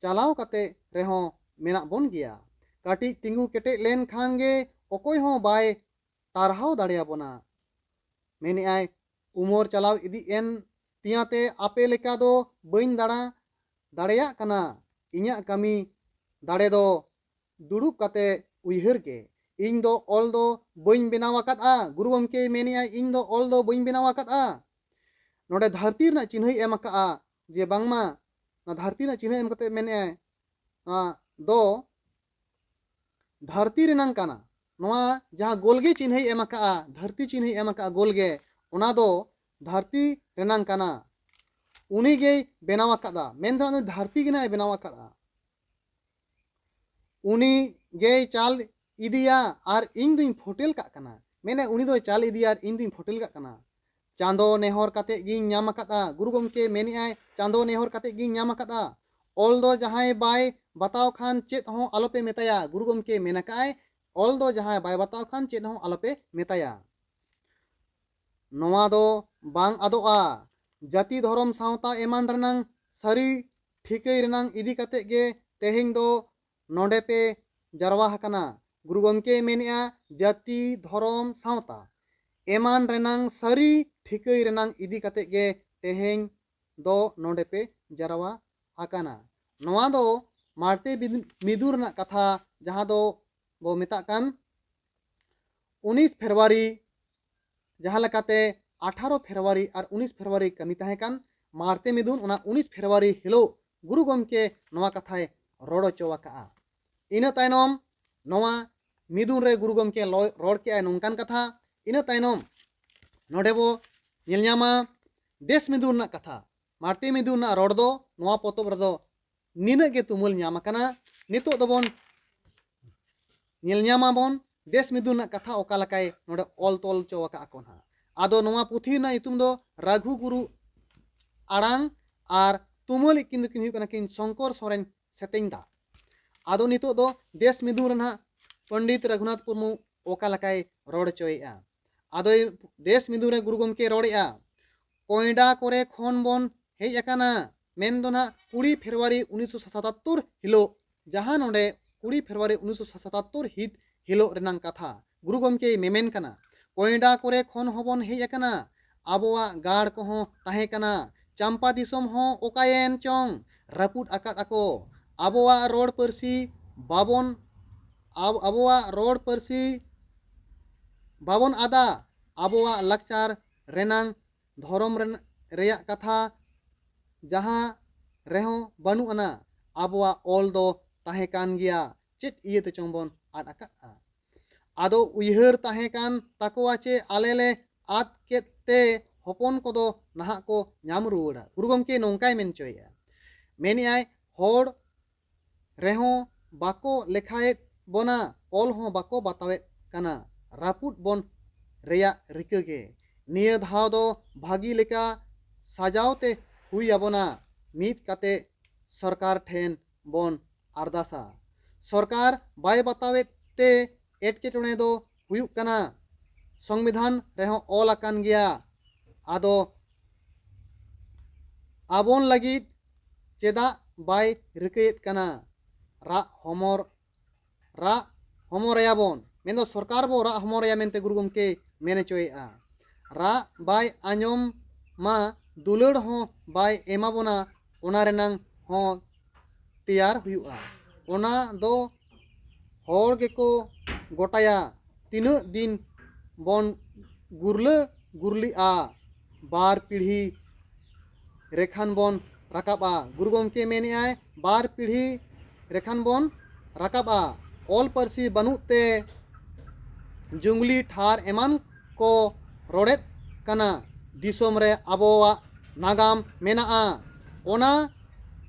ᱪᱟᱞᱟᱣ ᱠᱟᱛᱮ ᱨᱮᱦᱚᱸ ᱢᱮᱱᱟᱜ ᱵᱚᱱ ᱜᱮᱭᱟ᱾ ᱠᱟᱹᱴᱤᱡ ᱛᱤᱸᱜᱩ ᱠᱮᱴᱮᱡ ᱞᱮᱱ ᱠᱷᱟᱱ ᱜᱮ ᱚᱠᱚᱭ ᱦᱚᱸ ᱵᱟᱭ ᱴᱟᱨᱦᱟᱣ ᱫᱟᱲᱮᱭᱟᱵᱚᱱᱟ᱾ ᱢᱮᱱᱮᱫᱼᱟᱭ, ᱩᱢᱚᱨ ᱪᱟᱞᱟᱣ ᱤᱫᱤᱜ ᱮᱱ ᱛᱤᱧᱟᱹ ᱛᱮ ᱟᱯᱮ ᱞᱮᱠᱟ ᱫᱚ ᱵᱟᱹᱧ ᱫᱟᱬᱟ ᱫᱟᱲᱮᱭᱟᱜ ᱠᱟᱱᱟ᱾ ᱤᱧᱟᱹᱜ ᱠᱟᱹᱢᱤ ᱫᱟᱲᱮ ᱫᱚ ᱫᱩᱲᱩᱵ ᱠᱟᱛᱮ ᱩᱭᱦᱟᱹᱨ ᱜᱮ᱾ ᱤᱧ ᱫᱚ ᱚᱞ ᱫᱚ ᱵᱟᱹᱧ ᱵᱮᱱᱟᱣ ᱟᱠᱟᱫᱼᱟ᱾ ᱜᱩᱨᱩ ᱜᱚᱢᱠᱮᱭ ᱢᱮᱱᱮᱫᱼᱟ, ᱤᱧ ᱫᱚ ᱚᱞ ᱫᱚ ᱵᱟᱹᱧ ᱵᱮᱱᱟᱣ ᱟᱠᱟᱫᱼᱟ᱾ ᱱᱚᱰᱮ ᱫᱷᱟᱹᱨᱛᱤ ᱨᱮᱱᱟᱜ ᱪᱤᱱᱦᱟᱹᱭ ᱮᱢ ᱟᱠᱟᱫᱼᱟ, ᱡᱮ ᱵᱟᱝᱢᱟ ᱱᱚᱣᱟ ᱫᱷᱟᱹᱨᱛᱤ ᱨᱮᱱᱟᱜ ᱪᱤᱱᱦᱟᱹ ᱮᱢ ᱠᱟᱛᱮ ᱢᱮᱱᱮᱫᱼᱟᱭ, ᱱᱚᱣᱟ ᱫᱚ ᱫᱷᱟᱹᱨᱛᱤ ᱨᱮᱱᱟᱝ ᱠᱟᱱᱟ᱾ ᱱᱚᱣᱟ ᱡᱟᱦᱟᱸ ᱜᱳᱞ ᱜᱮ ᱪᱤᱱᱦᱟᱹᱭ ᱮᱢ ᱟᱠᱟᱫᱼᱟ, ᱫᱷᱟᱹᱨᱛᱤ ᱪᱤᱱᱦᱟᱹᱭ ᱮᱢ ᱟᱠᱟᱫᱼᱟ ᱜᱳᱞ ᱜᱮ, ᱚᱱᱟ ᱫᱚ ᱫᱷᱟᱹᱨᱛᱤ ᱨᱮᱱᱟᱝ ᱠᱟᱱᱟ᱾ ᱩᱱᱤ ᱜᱮᱭ ᱵᱮᱱᱟᱣ ᱟᱠᱟᱫᱼᱟ᱾ ᱢᱮᱱᱫᱚ ᱱᱩᱭ ᱫᱷᱟᱹᱨᱛᱤ ᱜᱮ ᱱᱟᱜ ᱮ ᱵᱮᱱᱟᱣ ᱟᱠᱟᱫᱼᱟ᱾ ᱩᱱᱤ ᱜᱮᱭ ᱪᱟᱞ ᱤᱫᱤᱭᱟ ᱟᱨ ᱤᱧ ᱫᱩᱧ ᱯᱷᱚᱴᱮᱞ ᱠᱟᱜ ᱠᱟᱱᱟ᱾ ᱢᱮᱱᱮ ᱩᱱᱤ ᱫᱚᱭ ᱪᱟᱞ ᱤᱫᱤᱭᱟ ᱟᱨ ᱤᱧ ᱫᱩᱧ ᱯᱷᱚᱴᱮᱞ ᱠᱟᱜ ᱠᱟᱱᱟ᱾ ᱪᱟᱸᱫᱚ ᱱᱮᱦᱚᱨ ᱠᱟᱛᱮ ᱜᱤᱧ ᱧᱟᱢ ᱟᱠᱟᱫᱼᱟ᱾ ᱜᱩᱨᱩ ᱜᱚᱢᱠᱮ ᱢᱮᱱᱮᱫᱼᱟᱭ, ᱪᱟᱸᱫᱚ ᱱᱮᱦᱚᱨ ᱠᱟᱛᱮ ᱜᱤᱧ ᱧᱟᱢ ᱟᱠᱟᱫᱼᱟ᱾ ᱚᱞ ᱫᱚ ᱡᱟᱦᱟᱸᱭ ᱵᱟᱭ ᱵᱟᱛᱟᱣ ᱠᱷᱟᱱ ᱪᱮᱫ ᱦᱚᱸ ᱟᱞᱚᱯᱮ ᱢᱮᱛᱟᱭᱟ᱾ ᱜᱩᱨᱩ ᱜᱚᱢᱠᱮ ᱢᱮᱱ ᱟᱠᱟᱫᱼᱟᱭ, ᱚᱞ ᱫᱚ ᱡᱟᱦᱟᱸᱭ ᱵᱟᱭ ᱵᱟᱛᱟᱣ ᱠᱷᱟᱱ ᱪᱮᱫ ᱦᱚᱸ ᱟᱞᱚᱯᱮ ᱢᱮᱛᱟᱭᱟ᱾ ᱱᱚᱣᱟ ᱫᱚ ᱵᱟᱝ ᱟᱫᱚᱜᱼᱟ᱾ ᱡᱟᱹᱛᱤ, ᱫᱷᱚᱨᱚᱢ, ᱥᱟᱶᱛᱟ ᱮᱢᱟᱱ ᱨᱮᱱᱟᱝ ᱥᱟᱹᱨᱤ ᱴᱷᱤᱠᱟᱹᱭ ᱨᱮᱱᱟᱝ ᱤᱫᱤ ᱠᱟᱛᱮ ᱜᱮ ᱛᱮᱦᱮᱧ ᱫᱚ ᱱᱚᱰᱮ ᱯᱮ ᱡᱟᱨᱣᱟ ᱟᱠᱟᱱᱟ᱾ ᱜᱩᱨᱩ ᱜᱚᱢᱠᱮᱭ ᱢᱮᱱᱮᱜᱼᱟ, ᱡᱟᱹᱛᱤ, ᱫᱷᱚᱨᱚᱢ, ᱥᱟᱶᱛᱟ ᱮᱢᱟᱱ ᱨᱮᱱᱟᱝ ᱥᱟᱹᱨᱤ ᱴᱷᱤᱠᱟᱹᱭ ᱨᱮᱱᱟᱝ ᱤᱫᱤ ᱠᱟᱛᱮ ᱜᱮ ᱛᱮᱦᱮᱧ ᱫᱚ ᱱᱚᱰᱮ ᱯᱮ ᱡᱟᱨᱣᱟ ᱟᱠᱟᱱᱟ᱾ ᱱᱚᱣᱟ ᱫᱚ ᱢᱟᱨᱛᱮ ᱵᱤᱫ-, ᱢᱤᱫᱩᱱ ᱨᱮᱱᱟᱜ ᱠᱟᱛᱷᱟ, ᱡᱟᱦᱟᱸ ᱫᱚ ᱵᱚ ᱢᱮᱛᱟᱜ ᱠᱟᱱ ᱩᱱᱤᱥ ᱯᱷᱮᱵᱽᱨᱩᱣᱟᱨᱤ, ᱡᱟᱦᱟᱸ ᱞᱮᱠᱟᱛᱮ ᱟᱴᱷᱟᱨᱚ ᱯᱷᱮᱵᱽᱨᱩᱣᱟᱨᱤ ᱟᱨ ᱩᱱᱤᱥ ᱯᱷᱮᱵᱽᱨᱩᱣᱟᱨᱤ ᱠᱟᱹᱢᱤ ᱛᱟᱦᱮᱸ ᱠᱟᱱ, ᱢᱟᱨᱛᱮ ᱢᱤᱫᱩᱱ ᱚᱱᱟ ᱩᱱᱤᱥ ᱯᱷᱮᱵᱽᱨᱩᱣᱟᱨᱤ ᱦᱤᱞᱳᱜ ᱜᱩᱨᱩ ᱜᱚᱢᱠᱮ ᱱᱚᱣᱟ ᱠᱟᱛᱷᱟᱭ ᱨᱚᱲ ᱦᱚᱪᱚ ᱟᱠᱟᱫᱼᱟ᱾ ᱤᱱᱟᱹ ᱛᱟᱭᱱᱚᱢ ᱱᱚᱣᱟ ᱢᱤᱫᱩᱱ ᱨᱮ ᱜᱩᱨᱩ ᱜᱚᱢᱠᱮ ᱞᱚ-, ᱨᱚᱲ ᱠᱮᱜᱼᱟᱭ ᱱᱚᱝᱠᱟᱱ ᱠᱟᱛᱷᱟ᱾ ᱤᱱᱟᱹ ᱛᱟᱭᱱᱚᱢ ᱱᱚᱰᱮ ᱵᱚ ᱧᱮᱞ ᱧᱟᱢᱟ ᱫᱮᱥ ᱢᱤᱫᱩᱱ ᱨᱮᱱᱟᱜ ᱠᱟᱛᱷᱟ᱾ ᱢᱟᱨᱛᱮ ᱢᱤᱫᱩᱱ ᱨᱮᱱᱟᱜ ᱨᱚᱲ ᱫᱚ ᱱᱚᱣᱟ ᱯᱚᱛᱚᱵ ᱨᱮᱫᱚ ᱱᱤᱱᱟᱹᱜ ᱜᱮ ᱛᱩᱢᱟᱹᱞ ᱧᱟᱢ ᱟᱠᱟᱱᱟ᱾ ᱱᱤᱛᱚᱜ ᱫᱚᱵᱚᱱ ᱧᱮᱞ ᱧᱟᱢᱟᱵᱚᱱ ᱫᱮᱥ ᱢᱤᱫᱩᱱ ᱨᱮᱱᱟᱜ ᱠᱟᱛᱷᱟ ᱚᱠᱟ ᱞᱮᱠᱟᱭ ᱱᱚᱰᱮ ᱚᱞ ᱛᱚᱞ ᱦᱚᱪᱚ ᱟᱠᱟᱫ ᱠᱚ ᱱᱟᱦᱟᱜ᱾ ᱟᱫᱚ ᱱᱚᱣᱟ ᱯᱩᱛᱷᱤ ᱨᱮᱱᱟᱜ ᱧᱩᱛᱩᱢ ᱫᱚ ᱨᱟᱹᱜᱷᱩ ᱜᱩᱨᱩ ᱟᱲᱟᱝ, ᱟᱨ ᱛᱩᱢᱟᱹᱞᱤᱡ ᱠᱤᱱ ᱫᱚᱠᱤᱱ ᱦᱩᱭᱩᱜ ᱠᱟᱱᱟ ᱠᱤᱱ ᱥᱚᱝᱠᱚᱨ ᱥᱚᱨᱮᱱ ᱥᱮᱛᱮᱧ ᱫᱟ᱾ ᱟᱫᱚ ᱱᱤᱛᱚᱜ ᱫᱚ ᱫᱮᱥ ᱢᱤᱫᱩᱱ ᱨᱮ ᱱᱟᱦᱟᱜ ᱯᱚᱱᱰᱤᱛ ᱨᱟᱹᱜᱷᱩᱱᱟᱛᱷ ᱢᱩᱨᱢᱩ ᱚᱠᱟ ᱞᱮᱠᱟᱭ ᱨᱚᱲ ᱦᱚᱪᱚᱭᱮᱫᱼᱟ᱾ ᱟᱫᱚᱭ ᱫᱮᱥ ᱢᱤᱫᱩᱱ ᱨᱮ ᱜᱩᱨᱩ ᱜᱚᱢᱠᱮ ᱨᱚᱲᱮᱫᱼᱟ, ᱠᱚᱭᱰᱟ ᱠᱚᱨᱮ ᱠᱷᱚᱱ ᱵᱚᱱ ᱦᱮᱡ ᱟᱠᱟᱱᱟ ᱢᱮᱱ ᱫᱚ ᱱᱟᱦᱟᱜ ᱠᱩᱲᱤ ᱯᱷᱮᱵᱽᱨᱩᱣᱟᱨᱤ ᱩᱱᱤᱥᱥᱚ ᱥᱟᱛᱟᱛᱛᱳᱨ ᱦᱤᱞᱳᱜ, ᱡᱟᱦᱟᱸ ᱱᱚᱰᱮ ᱠᱩᱲᱤ ᱯᱷᱮᱵᱽᱨᱩᱣᱟᱨᱤ ᱩᱱᱤᱥᱥᱚ ᱥᱟᱛᱟᱛᱛᱳᱨ ᱦᱤᱛ ᱦᱤᱞᱳᱜ ᱨᱮᱱᱟᱝ ᱠᱟᱛᱷᱟ ᱜᱩᱨᱩ ᱜᱚᱢᱠᱮᱭ ᱢᱮᱢᱮᱱ ᱠᱟᱱᱟ᱾ ᱠᱚᱭᱰᱟ ᱠᱚᱨᱮ ᱠᱷᱚᱱ ᱦᱚᱸᱵᱚᱱ ᱦᱮᱡ ᱟᱠᱟᱱᱟ, ᱟᱵᱚᱣᱟᱜ ᱜᱟᱲ ᱠᱚᱦᱚᱸ ᱛᱟᱦᱮᱸ ᱠᱟᱱᱟ, ᱪᱟᱢᱯᱟ ᱫᱤᱥᱚᱢ ᱦᱚᱸ ᱚᱠᱟᱭᱮᱱ ᱪᱚᱝ, ᱨᱟᱹᱯᱩᱫ ᱟᱠᱟᱫ ᱟᱠᱚ᱾ ᱟᱵᱚᱣᱟᱜ ᱨᱚᱲ ᱯᱟᱹᱨᱥᱤ ᱵᱟᱵᱚᱱ, ᱟᱵ-, ᱟᱵᱚᱣᱟᱜ ᱨᱚᱲ ᱯᱟᱹᱨᱥᱤ ᱵᱟᱵᱚᱱ ᱟᱫᱟ, ᱟᱵᱚᱣᱟᱜ ᱞᱟᱠᱪᱟᱨ ᱨᱮᱱᱟᱝ ᱫᱷᱚᱨᱚᱢ ᱨᱮᱱ-, ᱨᱮᱭᱟᱜ ᱠᱟᱛᱷᱟ ᱡᱟᱦᱟᱸ ᱨᱮᱦᱚᱸ ᱵᱟᱹᱱᱩᱜ ᱟᱱᱟ, ᱟᱵᱚᱣᱟᱜ ᱚᱞ ᱫᱚ ᱛᱟᱦᱮᱸ ᱠᱟᱱ ᱜᱮᱭᱟ, ᱪᱮᱫ ᱤᱭᱟᱹ ᱛᱮᱪᱚᱝ ᱵᱚᱱ ᱟᱫ ᱟᱠᱟᱫᱼᱟ᱾ ᱟᱫᱚ ᱩᱭᱦᱟᱹᱨ ᱛᱟᱦᱮᱸ ᱠᱟᱱ ᱛᱟᱠᱚᱣᱟ ᱪᱮ ᱟᱞᱮ ᱞᱮ ᱟᱫ ᱠᱮᱫ ᱛᱮ ᱦᱚᱯᱚᱱ ᱠᱚᱫᱚ ᱱᱟᱦᱟᱜ ᱠᱚ ᱧᱟᱢ ᱨᱩᱣᱟᱹᱲᱟ᱾ ᱜᱩᱨᱩ ᱜᱚᱢᱠᱮ ᱱᱚᱝᱠᱟᱭ ᱢᱮᱱ ᱦᱚᱪᱚᱭᱮᱫᱼᱟ, ᱢᱮᱱᱮᱫᱼᱟᱭ, ᱦᱚᱲ ᱨᱮᱦᱚᱸ ᱵᱟᱠᱚ ᱞᱮᱠᱷᱟᱭᱮᱫ ᱵᱚᱱᱟ, ᱚᱞ ᱦᱚᱸ ᱵᱟᱠᱚ ᱵᱟᱛᱟᱣᱮᱫ ᱠᱟᱱᱟ᱾ ᱨᱟᱹᱯᱩᱫ ᱵᱚᱱ ᱨᱮᱭᱟᱜ ᱨᱤᱠᱟᱹ ᱜᱮ᱾ ᱱᱤᱭᱟᱹ ᱫᱷᱟᱣ ᱫᱚ ᱵᱷᱟᱹᱜᱤ ᱞᱮᱠᱟ ᱥᱟᱡᱟᱣ ᱛᱮ ᱦᱩᱭ ᱟᱵᱚᱱᱟ᱾ ᱢᱤᱫ ᱠᱟᱛᱮ ᱥᱚᱨᱠᱟᱨ ᱴᱷᱮᱱ ᱵᱚᱱ ᱟᱨᱫᱟᱥᱟ᱾ ᱥᱚᱨᱠᱟᱨ ᱵᱟᱭ ᱵᱟᱛᱟᱣᱮᱫ ᱛᱮ ᱮᱴᱠᱮᱴᱚᱬᱮ ᱫᱚ ᱦᱩᱭᱩᱜ ᱠᱟᱱᱟ᱾ ᱥᱚᱝᱵᱤᱫᱷᱟᱱ ᱨᱮᱦᱚᱸ ᱚᱞ ᱟᱠᱟᱱ ᱜᱮᱭᱟ᱾ ᱟᱫᱚ ᱟᱵᱚᱱ ᱞᱟᱹᱜᱤᱫ ᱪᱮᱫᱟᱜ ᱵᱟᱭ ᱨᱤᱠᱟᱹᱭᱮᱫ ᱠᱟᱱᱟ? ᱨᱟᱜ ᱦᱚᱢᱚᱨ ᱨᱟᱜ ᱦᱚᱢᱚᱨᱟᱭᱟᱵᱚᱱ, ᱢᱮᱱᱫᱚ ᱥᱚᱨᱠᱟᱨ ᱵᱚ ᱨᱟᱜ ᱦᱚᱢᱚᱨᱟᱭᱟ ᱢᱮᱱᱛᱮ ᱜᱩᱨᱩ ᱜᱚᱢᱠᱮᱭ ᱢᱮᱱ ᱦᱚᱪᱚᱭᱮᱫᱼᱟ᱾ ᱨᱟᱜ ᱵᱟᱭ ᱟᱸᱡᱚᱢ ᱢᱟ, ᱫᱩᱞᱟᱹᱲ ᱦᱚᱸ ᱵᱟᱭ ᱮᱢᱟ ᱵᱚᱱᱟ, ᱚᱱᱟ ᱨᱮᱱᱟᱝ ᱦᱚᱸ ᱛᱮᱭᱟᱨ ᱦᱩᱭᱩᱜᱼᱟ᱾ ᱚᱱᱟ ᱫᱚ ᱦᱚᱲ ᱜᱮᱠᱚ ᱜᱚᱴᱟᱭᱟ, ᱛᱤᱱᱟᱹᱜ ᱫᱤᱱ ᱵᱚᱱ ᱜᱩᱨᱞᱟᱹ ᱜᱩᱨᱞᱤᱜᱼᱟ, ᱵᱟᱨ ᱯᱤᱲᱦᱤ ᱨᱮᱠᱷᱟᱱ ᱵᱚᱱ ᱨᱟᱠᱟᱵᱼᱟ᱾ ᱜᱩᱨᱩ ᱜᱚᱢᱠᱮ ᱢᱮᱱᱮᱫᱼᱟᱭ, ᱵᱟᱨ ᱯᱤᱲᱦᱤ ᱨᱮᱠᱷᱟᱱ ᱵᱚᱱ ᱨᱟᱠᱟᱵᱼᱟ᱾ ᱚᱞ ᱯᱟᱹᱨᱥᱤ ᱵᱟᱹᱱᱩᱜ ᱛᱮ ᱡᱩᱝᱞᱤ ᱴᱷᱟᱨ ᱮᱢᱟᱱ ᱠᱚ ᱨᱚᱲᱮᱫ ᱠᱟᱱᱟ᱾ ᱫᱤᱥᱚᱢ ᱨᱮ ᱟᱵᱚᱣᱟᱜ ᱱᱟᱜᱟᱢ ᱢᱮᱱᱟᱜᱼᱟ, ᱚᱱᱟ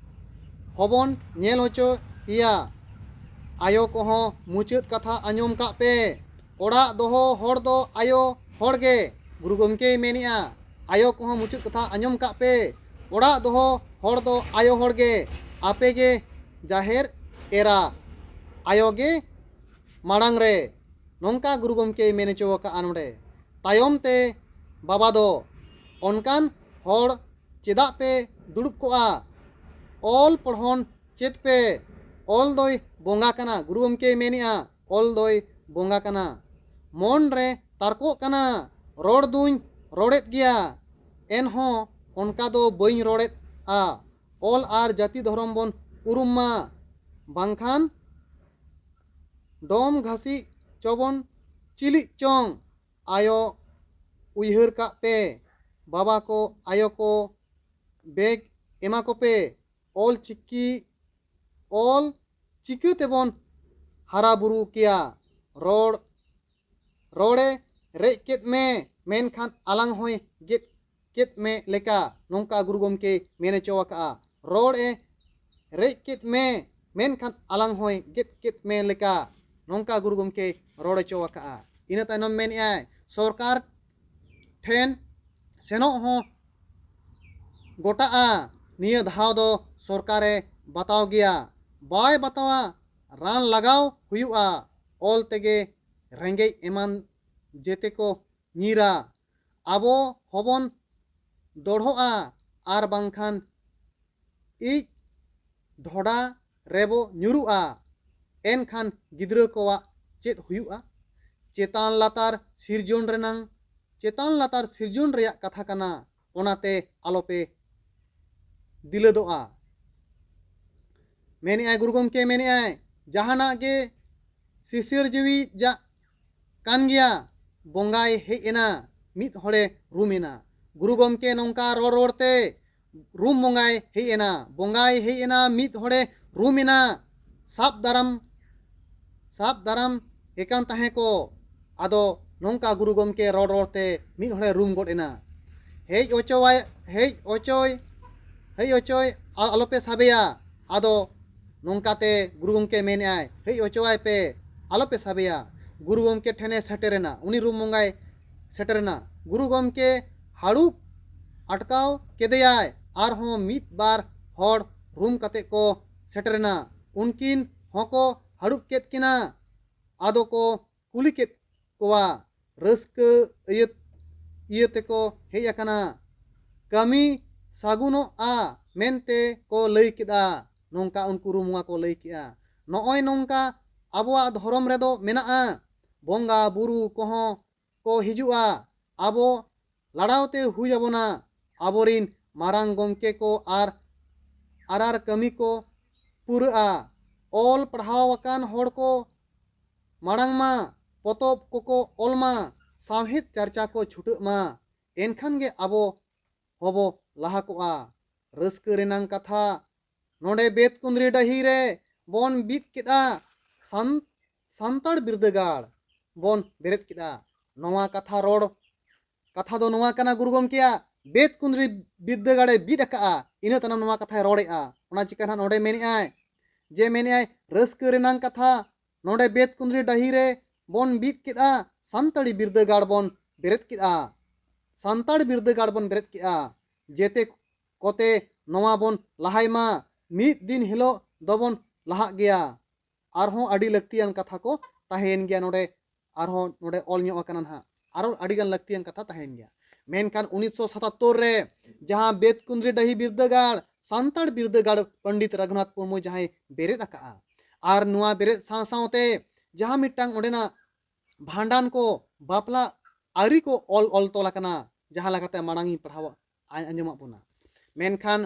ᱦᱚᱸᱵᱚᱱ ᱧᱮᱞ ᱦᱚᱪᱚᱭᱮᱭᱟ᱾ ᱟᱭᱳ ᱠᱚᱦᱚᱸ ᱢᱩᱪᱟᱹᱫ ᱠᱟᱛᱷᱟ ᱟᱸᱡᱚᱢ ᱠᱟᱜ ᱯᱮ, ᱚᱲᱟᱜ ᱫᱚᱦᱚ ᱦᱚᱲ ᱫᱚ ᱟᱭᱳ ᱦᱚᱲ ᱜᱮ᱾ ᱜᱩᱨᱩ ᱜᱚᱢᱠᱮᱭ ᱢᱮᱱᱮᱜᱼᱟ, ᱟᱭᱳ ᱠᱚᱦᱚᱸ ᱢᱩᱪᱟᱹᱫ ᱠᱟᱛᱷᱟ ᱟᱸᱡᱚᱢ ᱠᱟᱜ ᱯᱮ, ᱚᱲᱟᱜ ᱫᱚᱦᱚ ᱦᱚᱲ ᱫᱚ ᱟᱭᱳ ᱦᱚᱲ ᱜᱮ᱾ ᱟᱯᱮ ᱜᱮ ᱡᱟᱦᱮᱨ ᱮᱨᱟ, ᱟᱭᱳ ᱜᱮ ᱢᱟᱲᱟᱝ ᱨᱮ᱾ ᱱᱚᱝᱠᱟ ᱜᱩᱨᱩ ᱜᱚᱢᱠᱮᱭ ᱢᱮᱱ ᱦᱚᱪᱚ ᱟᱠᱟᱫᱼᱟ ᱱᱚᱰᱮ᱾ ᱛᱟᱭᱚᱢ ᱛᱮ ᱵᱟᱵᱟ ᱫᱚ ᱚᱱᱠᱟᱱ ᱦᱚᱲ ᱪᱮᱫᱟᱜ ᱯᱮ ᱫᱩᱲᱩᱵ ᱠᱚᱜᱼᱟ? ᱚᱞ ᱯᱚᱲᱦᱚᱱ ᱪᱮᱫ ᱯᱮ᱾ ᱚᱞ ᱫᱚᱭ ᱵᱚᱸᱜᱟ ᱠᱟᱱᱟ᱾ ᱜᱩᱨᱩ ᱜᱚᱢᱠᱮᱭ ᱢᱮᱱᱮᱜᱼᱟ, ᱚᱞ ᱫᱚᱭ ᱵᱚᱸᱜᱟ ᱠᱟᱱᱟ᱾ ᱢᱚᱱ ᱨᱮ ᱛᱟᱨᱠᱚᱜ ᱠᱟᱱᱟ, ᱨᱚᱲ ᱫᱩᱧ ᱨᱚᱲᱮᱫ ᱜᱮᱭᱟ, ᱮᱱᱦᱚᱸ ᱚᱱᱠᱟ ᱫᱚ ᱵᱟᱹᱧ ᱨᱚᱲᱮᱫᱼᱟ᱾ ᱚᱞ ᱟᱨ ᱡᱟᱹᱛᱤ ᱫᱷᱚᱨᱚᱢ ᱵᱚᱱ ᱩᱨᱩᱢ ᱢᱟ, ᱵᱟᱝᱠᱷᱟᱱ ᱰᱚᱢ ᱜᱷᱟᱥᱤᱡ ᱪᱚᱵᱚᱱ ᱪᱤᱞᱤᱜ ᱪᱚᱝ᱾ ᱟᱭᱳ ᱩᱭᱦᱟᱹᱨ ᱠᱟᱜ ᱯᱮ, ᱵᱟᱵᱟ ᱠᱚ, ᱟᱭᱳ ᱠᱚ, ᱵᱮᱜᱽ ᱮᱢᱟ ᱠᱚᱯᱮ᱾ ᱚᱞ ᱪᱤᱠᱤ, ᱚᱞ ᱪᱤᱠᱟᱹ ᱛᱮᱵᱚᱱ ᱦᱟᱨᱟ ᱵᱩᱨᱩ ᱠᱮᱭᱟ? ᱨᱚᱲ, ᱨᱚᱲᱮ ᱨᱮᱡ ᱠᱮᱫ ᱢᱮ, ᱢᱮᱱᱠᱷᱟᱱ ᱟᱞᱟᱝ ᱦᱚᱸᱭ ᱜᱮᱫ ᱠᱮᱫ ᱢᱮ ᱞᱮᱠᱟ, ᱱᱚᱝᱠᱟ ᱜᱩᱨᱩ ᱜᱚᱢᱠᱮᱭ ᱢᱮᱱ ᱦᱚᱪᱚ ᱟᱠᱟᱫᱼᱟ᱾ ᱨᱚᱲᱮ ᱨᱮᱡ ᱠᱮᱫ ᱢᱮ, ᱢᱮᱱᱠᱷᱟᱱ ᱟᱞᱟᱝ ᱦᱚᱸᱭ ᱜᱮᱫ ᱠᱮᱫ ᱢᱮ ᱞᱮᱠᱟ, ᱱᱚᱝᱠᱟ ᱜᱩᱨᱩ ᱜᱚᱢᱠᱮᱭ ᱨᱚᱲ ᱦᱚᱪᱚ ᱟᱠᱟᱫᱼᱟ᱾ ᱤᱱᱟᱹ ᱛᱟᱭᱱᱚᱢ ᱢᱮᱱᱮᱫᱼᱟᱭ, ᱥᱚᱨᱠᱟᱨ ᱴᱷᱮᱱ ᱥᱮᱱᱚᱜ ᱦᱚᱸ ᱜᱚᱴᱟᱜᱼᱟ᱾ ᱱᱤᱭᱟᱹ ᱫᱷᱟᱣ ᱫᱚ ᱥᱚᱨᱠᱟᱨᱮ ᱵᱟᱛᱟᱣ ᱜᱮᱭᱟ, ᱵᱟᱭ ᱵᱟᱛᱟᱣᱟ, ᱨᱟᱱ ᱞᱟᱜᱟᱣ ᱦᱩᱭᱩᱜᱼᱟ᱾ ᱚᱞ ᱛᱮᱜᱮ ᱨᱮᱸᱜᱮᱡ ᱮᱢᱟᱱ ᱡᱮᱛᱮ ᱠᱚ ᱧᱤᱨᱟ᱾ ᱟᱵᱚ ᱦᱚᱸᱵᱚᱱ ᱫᱚᱲᱦᱚᱜᱼᱟ ᱟᱨ ᱵᱟᱝᱠᱷᱟᱱ ᱤᱡ ᱰᱷᱚᱰᱟ ᱨᱮᱵᱚ ᱧᱩᱨᱩᱜᱼᱟ᱾ ᱮᱱᱠᱷᱟᱱ ᱜᱤᱫᱽᱨᱟᱹ ᱠᱚᱣᱟᱜ ᱪᱮᱫ ᱦᱩᱭᱩᱜᱼᱟ? ᱪᱮᱛᱟᱱ ᱞᱟᱛᱟᱨ ᱥᱤᱨᱡᱚᱱ ᱨᱮᱱᱟᱝ ᱪᱮᱛᱟᱱ ᱞᱟᱛᱟᱨ ᱥᱤᱨᱡᱚᱱ ᱨᱮᱭᱟᱜ ᱠᱟᱛᱷᱟ ᱠᱟᱱᱟ, ᱚᱱᱟᱛᱮ ᱟᱞᱚᱯᱮ ᱫᱤᱞᱟᱹᱫᱚᱜᱼᱟ᱾ ᱢᱮᱱᱮᱜᱼᱟᱭ, ᱜᱩᱨᱩ ᱜᱚᱢᱠᱮ ᱢᱮᱱᱮᱜᱼᱟᱭ, ᱡᱟᱦᱟᱱᱟᱜ ᱜᱮ ᱥᱤᱥᱤᱨ ᱡᱤᱣᱤ ᱡᱟᱜ ᱠᱟᱱ ᱜᱮᱭᱟ, ᱵᱚᱸᱜᱟᱭ ᱦᱮᱡ ᱮᱱᱟ, ᱢᱤᱫ ᱦᱚᱲᱮ ᱨᱩᱢ ᱮᱱᱟ᱾ ᱜᱩᱨᱩ ᱜᱚᱢᱠᱮ ᱱᱚᱝᱠᱟ ᱨᱚᱲ ᱨᱚᱲ ᱛᱮ ᱨᱩᱢ ᱵᱚᱸᱜᱟᱭ ᱦᱮᱡ ᱮᱱᱟ, ᱵᱚᱸᱜᱟᱭ ᱦᱮᱡ ᱮᱱᱟ, ᱢᱤᱫ ᱦᱚᱲᱮ ᱨᱩᱢ ᱮᱱᱟ, ᱥᱟᱵ ᱫᱟᱨᱟᱢ ᱥᱟᱵ ᱫᱟᱨᱟᱢ ᱮ ᱠᱟᱱ ᱛᱟᱦᱮᱸ ᱠᱚ᱾ ᱟᱫᱚ ᱱᱚᱝᱠᱟ ᱜᱩᱨᱩ ᱜᱚᱢᱠᱮ ᱨᱚᱲ ᱨᱚᱲ ᱛᱮ ᱢᱤᱫ ᱦᱚᱲᱮ ᱨᱩᱢ ᱜᱚᱫ ᱮᱱᱟ᱾ ᱦᱮᱡ ᱚᱪᱚᱣᱟᱭ ᱦᱮᱡ ᱚᱪᱚᱭ ᱦᱮᱡ ᱚᱪᱚᱭ ᱟ- ᱟᱞᱚᱯᱮ ᱥᱟᱵᱮᱭᱟ᱾ ᱟᱫᱚ ᱱᱚᱝᱠᱟᱛᱮ ᱜᱩᱨᱩ ᱜᱚᱢᱠᱮ ᱢᱮᱱᱮᱜᱼᱟᱭ, ᱦᱮᱡ ᱚᱪᱚᱣᱟᱭ ᱯᱮ, ᱟᱞᱚᱯᱮ ᱥᱟᱵᱮᱭᱟ᱾ ᱜᱩᱨᱩ ᱜᱚᱢᱠᱮ ᱴᱷᱮᱱᱮ ᱥᱮᱴᱮᱨᱮᱱᱟ, ᱩᱱᱤ ᱨᱩᱢ ᱵᱚᱸᱜᱟᱭ ᱥᱮᱴᱮᱨᱮᱱᱟ᱾ ᱜᱩᱨᱩ ᱜᱚᱢᱠᱮ ᱦᱟᱹᱲᱩᱵ ᱟᱴᱠᱟᱣ ᱠᱮᱫᱮᱭᱟᱭ᱾ ᱟᱨᱦᱚᱸ ᱢᱤᱫ ᱵᱟᱨ ᱦᱚᱲ ᱨᱩᱢ ᱠᱟᱛᱮ ᱠᱚ ᱥᱮᱴᱮᱨᱮᱱᱟ᱾ ᱩᱱᱠᱤᱱ ᱦᱚᱸᱠᱚ ᱦᱟᱹᱲᱩᱵ ᱠᱮᱫ ᱠᱤᱱᱟ᱾ ᱟᱫᱚ ᱠᱚ ᱠᱩᱞᱤ ᱠᱮᱫ ᱠᱚᱣᱟ, ᱨᱟᱹᱥᱠᱟᱹ ᱤᱭᱟᱹ ᱤᱭᱟᱹ ᱛᱮᱠᱚ ᱦᱮᱡ ᱟᱠᱟᱱᱟ, ᱠᱟᱹᱢᱤ ᱥᱟᱹᱜᱩᱱᱚᱜᱼᱟ ᱢᱮᱱᱛᱮ ᱠᱚ ᱞᱟᱹᱭ ᱠᱮᱫᱟ᱾ ᱱᱚᱝᱠᱟ ᱩᱱᱠᱩ ᱨᱩᱢᱩᱣᱟ ᱠᱚ ᱞᱟᱹᱭ ᱠᱮᱫᱼᱟ, ᱱᱚᱜᱼᱚᱭ ᱱᱚᱝᱠᱟ ᱟᱵᱚᱣᱟᱜ ᱫᱷᱚᱨᱚᱢ ᱨᱮᱫᱚ ᱢᱮᱱᱟᱜᱼᱟ, ᱵᱚᱸᱜᱟ ᱵᱩᱨᱩ ᱠᱚᱦᱚᱸ ᱠᱚ ᱦᱤᱡᱩᱜᱼᱟ, ᱟᱵᱚ ᱞᱟᱲᱟᱣ ᱛᱮ ᱦᱩᱭ ᱟᱵᱚᱱᱟ, ᱟᱵᱚᱨᱤᱱ ᱢᱟᱨᱟᱝ ᱜᱚᱢᱠᱮ ᱠᱚ ᱟᱨ ᱟᱨᱟᱨ ᱠᱟᱹᱢᱤ ᱠᱚ ᱯᱩᱨᱟᱹᱜᱼᱟ᱾ ᱚᱞ ᱯᱟᱲᱦᱟᱣ ᱟᱠᱟᱱ ᱦᱚᱲ ᱠᱚ ᱢᱟᱲᱟᱝ ᱢᱟ, ᱯᱚᱛᱚᱵ ᱠᱚᱠᱚ ᱚᱞ ᱢᱟ, ᱥᱟᱶᱦᱮᱫ ᱪᱟᱨᱪᱟ ᱠᱚ ᱪᱷᱩᱴᱟᱹᱜ ᱢᱟ, ᱮᱱᱠᱷᱟᱱ ᱜᱮ ᱟᱵᱚ ᱦᱚᱸᱵᱚ ᱞᱟᱦᱟ ᱠᱚᱜᱼᱟ᱾ ᱨᱟᱹᱥᱠᱟᱹ ᱨᱮᱱᱟᱝ ᱠᱟᱛᱷᱟ, ᱱᱚᱰᱮ ᱵᱮᱛᱠᱩᱸᱫᱽᱨᱤ ᱰᱟᱹᱦᱤ ᱨᱮ ᱵᱚᱱ ᱵᱤᱫ ᱠᱮᱫᱼᱟ ᱥᱟᱱ ᱥᱟᱱᱛᱟᱲ ᱵᱤᱨᱫᱟᱹᱜᱟᱲ ᱵᱚᱱ ᱵᱮᱨᱮᱫ ᱠᱮᱫᱼᱟ᱾ ᱱᱚᱣᱟ ᱠᱟᱛᱷᱟ ᱨᱚᱲ ᱠᱟᱛᱷᱟ ᱫᱚ ᱱᱚᱣᱟ ᱠᱟᱱᱟ, ᱜᱩᱨᱩ ᱜᱚᱢᱠᱮᱭᱟᱜ ᱵᱮᱛᱠᱩᱸᱫᱽᱨᱤ ᱵᱤᱨᱫᱟᱹᱜᱟᱲᱮ ᱵᱤᱫ ᱟᱠᱟᱫᱼᱟ, ᱤᱱᱟᱹ ᱛᱟᱭᱱᱚᱢ ᱱᱚᱣᱟ ᱠᱟᱛᱷᱟᱭ ᱨᱚᱲᱮᱫᱼᱟ᱾ ᱚᱱᱟ ᱪᱤᱠᱟᱹ ᱱᱟᱦᱟᱜ ᱱᱚᱰᱮ ᱢᱮᱱᱮᱫᱼᱟᱭ, ᱡᱮ ᱢᱮᱱᱮᱫᱼᱟᱭ, ᱨᱟᱹᱥᱠᱟᱹ ᱨᱮᱱᱟᱝ ᱠᱟᱛᱷᱟ, ᱱᱚᱰᱮ ᱵᱮᱛᱠᱩᱸᱫᱽᱨᱤ ᱰᱟᱹᱦᱤ ᱨᱮ ᱵᱚᱱ ᱵᱤᱫ ᱠᱮᱫᱼᱟ, ᱥᱟᱱᱛᱟᱲᱤ ᱵᱤᱨᱫᱟᱹᱜᱟᱲ ᱵᱚᱱ ᱵᱮᱨᱮᱫ ᱠᱮᱫᱼᱟ, ᱥᱟᱱᱛᱟᱲ ᱵᱤᱨᱫᱟᱹᱜᱟᱲ ᱵᱚᱱ ᱵᱮᱨᱮᱫ ᱠᱮᱫᱼᱟ᱾ ᱡᱮᱛᱮ ᱠᱚᱛᱮ ᱱᱚᱣᱟ ᱵᱚᱱ ᱞᱟᱦᱟᱭ ᱢᱟ, ᱢᱤᱫ ᱫᱤᱱ ᱦᱤᱞᱳᱜ ᱫᱚᱵᱚᱱ ᱞᱟᱦᱟᱜ ᱜᱮᱭᱟ᱾ ᱟᱨᱦᱚᱸ ᱟᱹᱰᱤ ᱞᱟᱹᱠᱛᱤᱭᱟᱱ ᱠᱟᱛᱷᱟ ᱠᱚ ᱛᱟᱦᱮᱸᱭᱮᱱ ᱜᱮᱭᱟ ᱱᱚᱰᱮ, ᱟᱨᱦᱚᱸ ᱱᱚᱰᱮ ᱚᱞ ᱧᱚᱜ ᱟᱠᱟᱱᱟ ᱱᱟᱦᱟᱜ, ᱟᱨᱚ ᱟᱹᱰᱤᱜᱟᱱ ᱞᱟᱹᱠᱛᱤᱭᱟᱱ ᱠᱟᱛᱷᱟ ᱛᱟᱦᱮᱸᱭᱮᱱ ᱜᱮᱭᱟ᱾ ᱢᱮᱱᱠᱷᱟᱱ ᱩᱱᱤᱥᱥᱚ ᱥᱟᱛᱟᱛᱛᱳᱨ ᱨᱮ ᱡᱟᱦᱟᱸ ᱵᱮᱛᱠᱩᱸᱫᱽᱨᱤ ᱰᱟᱹᱦᱤ ᱵᱤᱨᱫᱟᱹᱜᱟᱲ, ᱥᱟᱱᱛᱟᱲ ᱵᱤᱨᱫᱟᱹᱜᱟᱲ ᱯᱚᱱᱰᱤᱛ ᱨᱚᱜᱷᱩᱱᱟᱛᱷ ᱢᱩᱨᱢᱩ ᱡᱟᱦᱟᱸᱭ ᱵᱮᱨᱮᱫ ᱟᱠᱟᱜᱼᱟ, ᱟᱨ ᱱᱚᱣᱟ ᱵᱮᱨᱮᱫ ᱥᱟᱶ ᱥᱟᱶᱛᱮ ᱡᱟᱦᱟᱸ ᱢᱤᱫᱴᱟᱝ ᱚᱸᱰᱮᱱᱟᱜ ᱵᱷᱟᱸᱰᱟᱱ ᱠᱚ, ᱵᱟᱯᱞᱟ ᱟᱹᱨᱤ ᱠᱚ ᱚᱞ ᱚᱞ ᱛᱚᱞ ᱟᱠᱟᱱᱟ, ᱡᱟᱦᱟᱸ ᱞᱮᱠᱟᱛᱮ ᱢᱟᱲᱟᱝ ᱤᱧ ᱯᱟᱲᱦᱟᱣ ᱟᱸᱡᱚᱢᱟᱜ ᱵᱚᱱᱟ᱾ ᱢᱮᱱᱠᱷᱟᱱ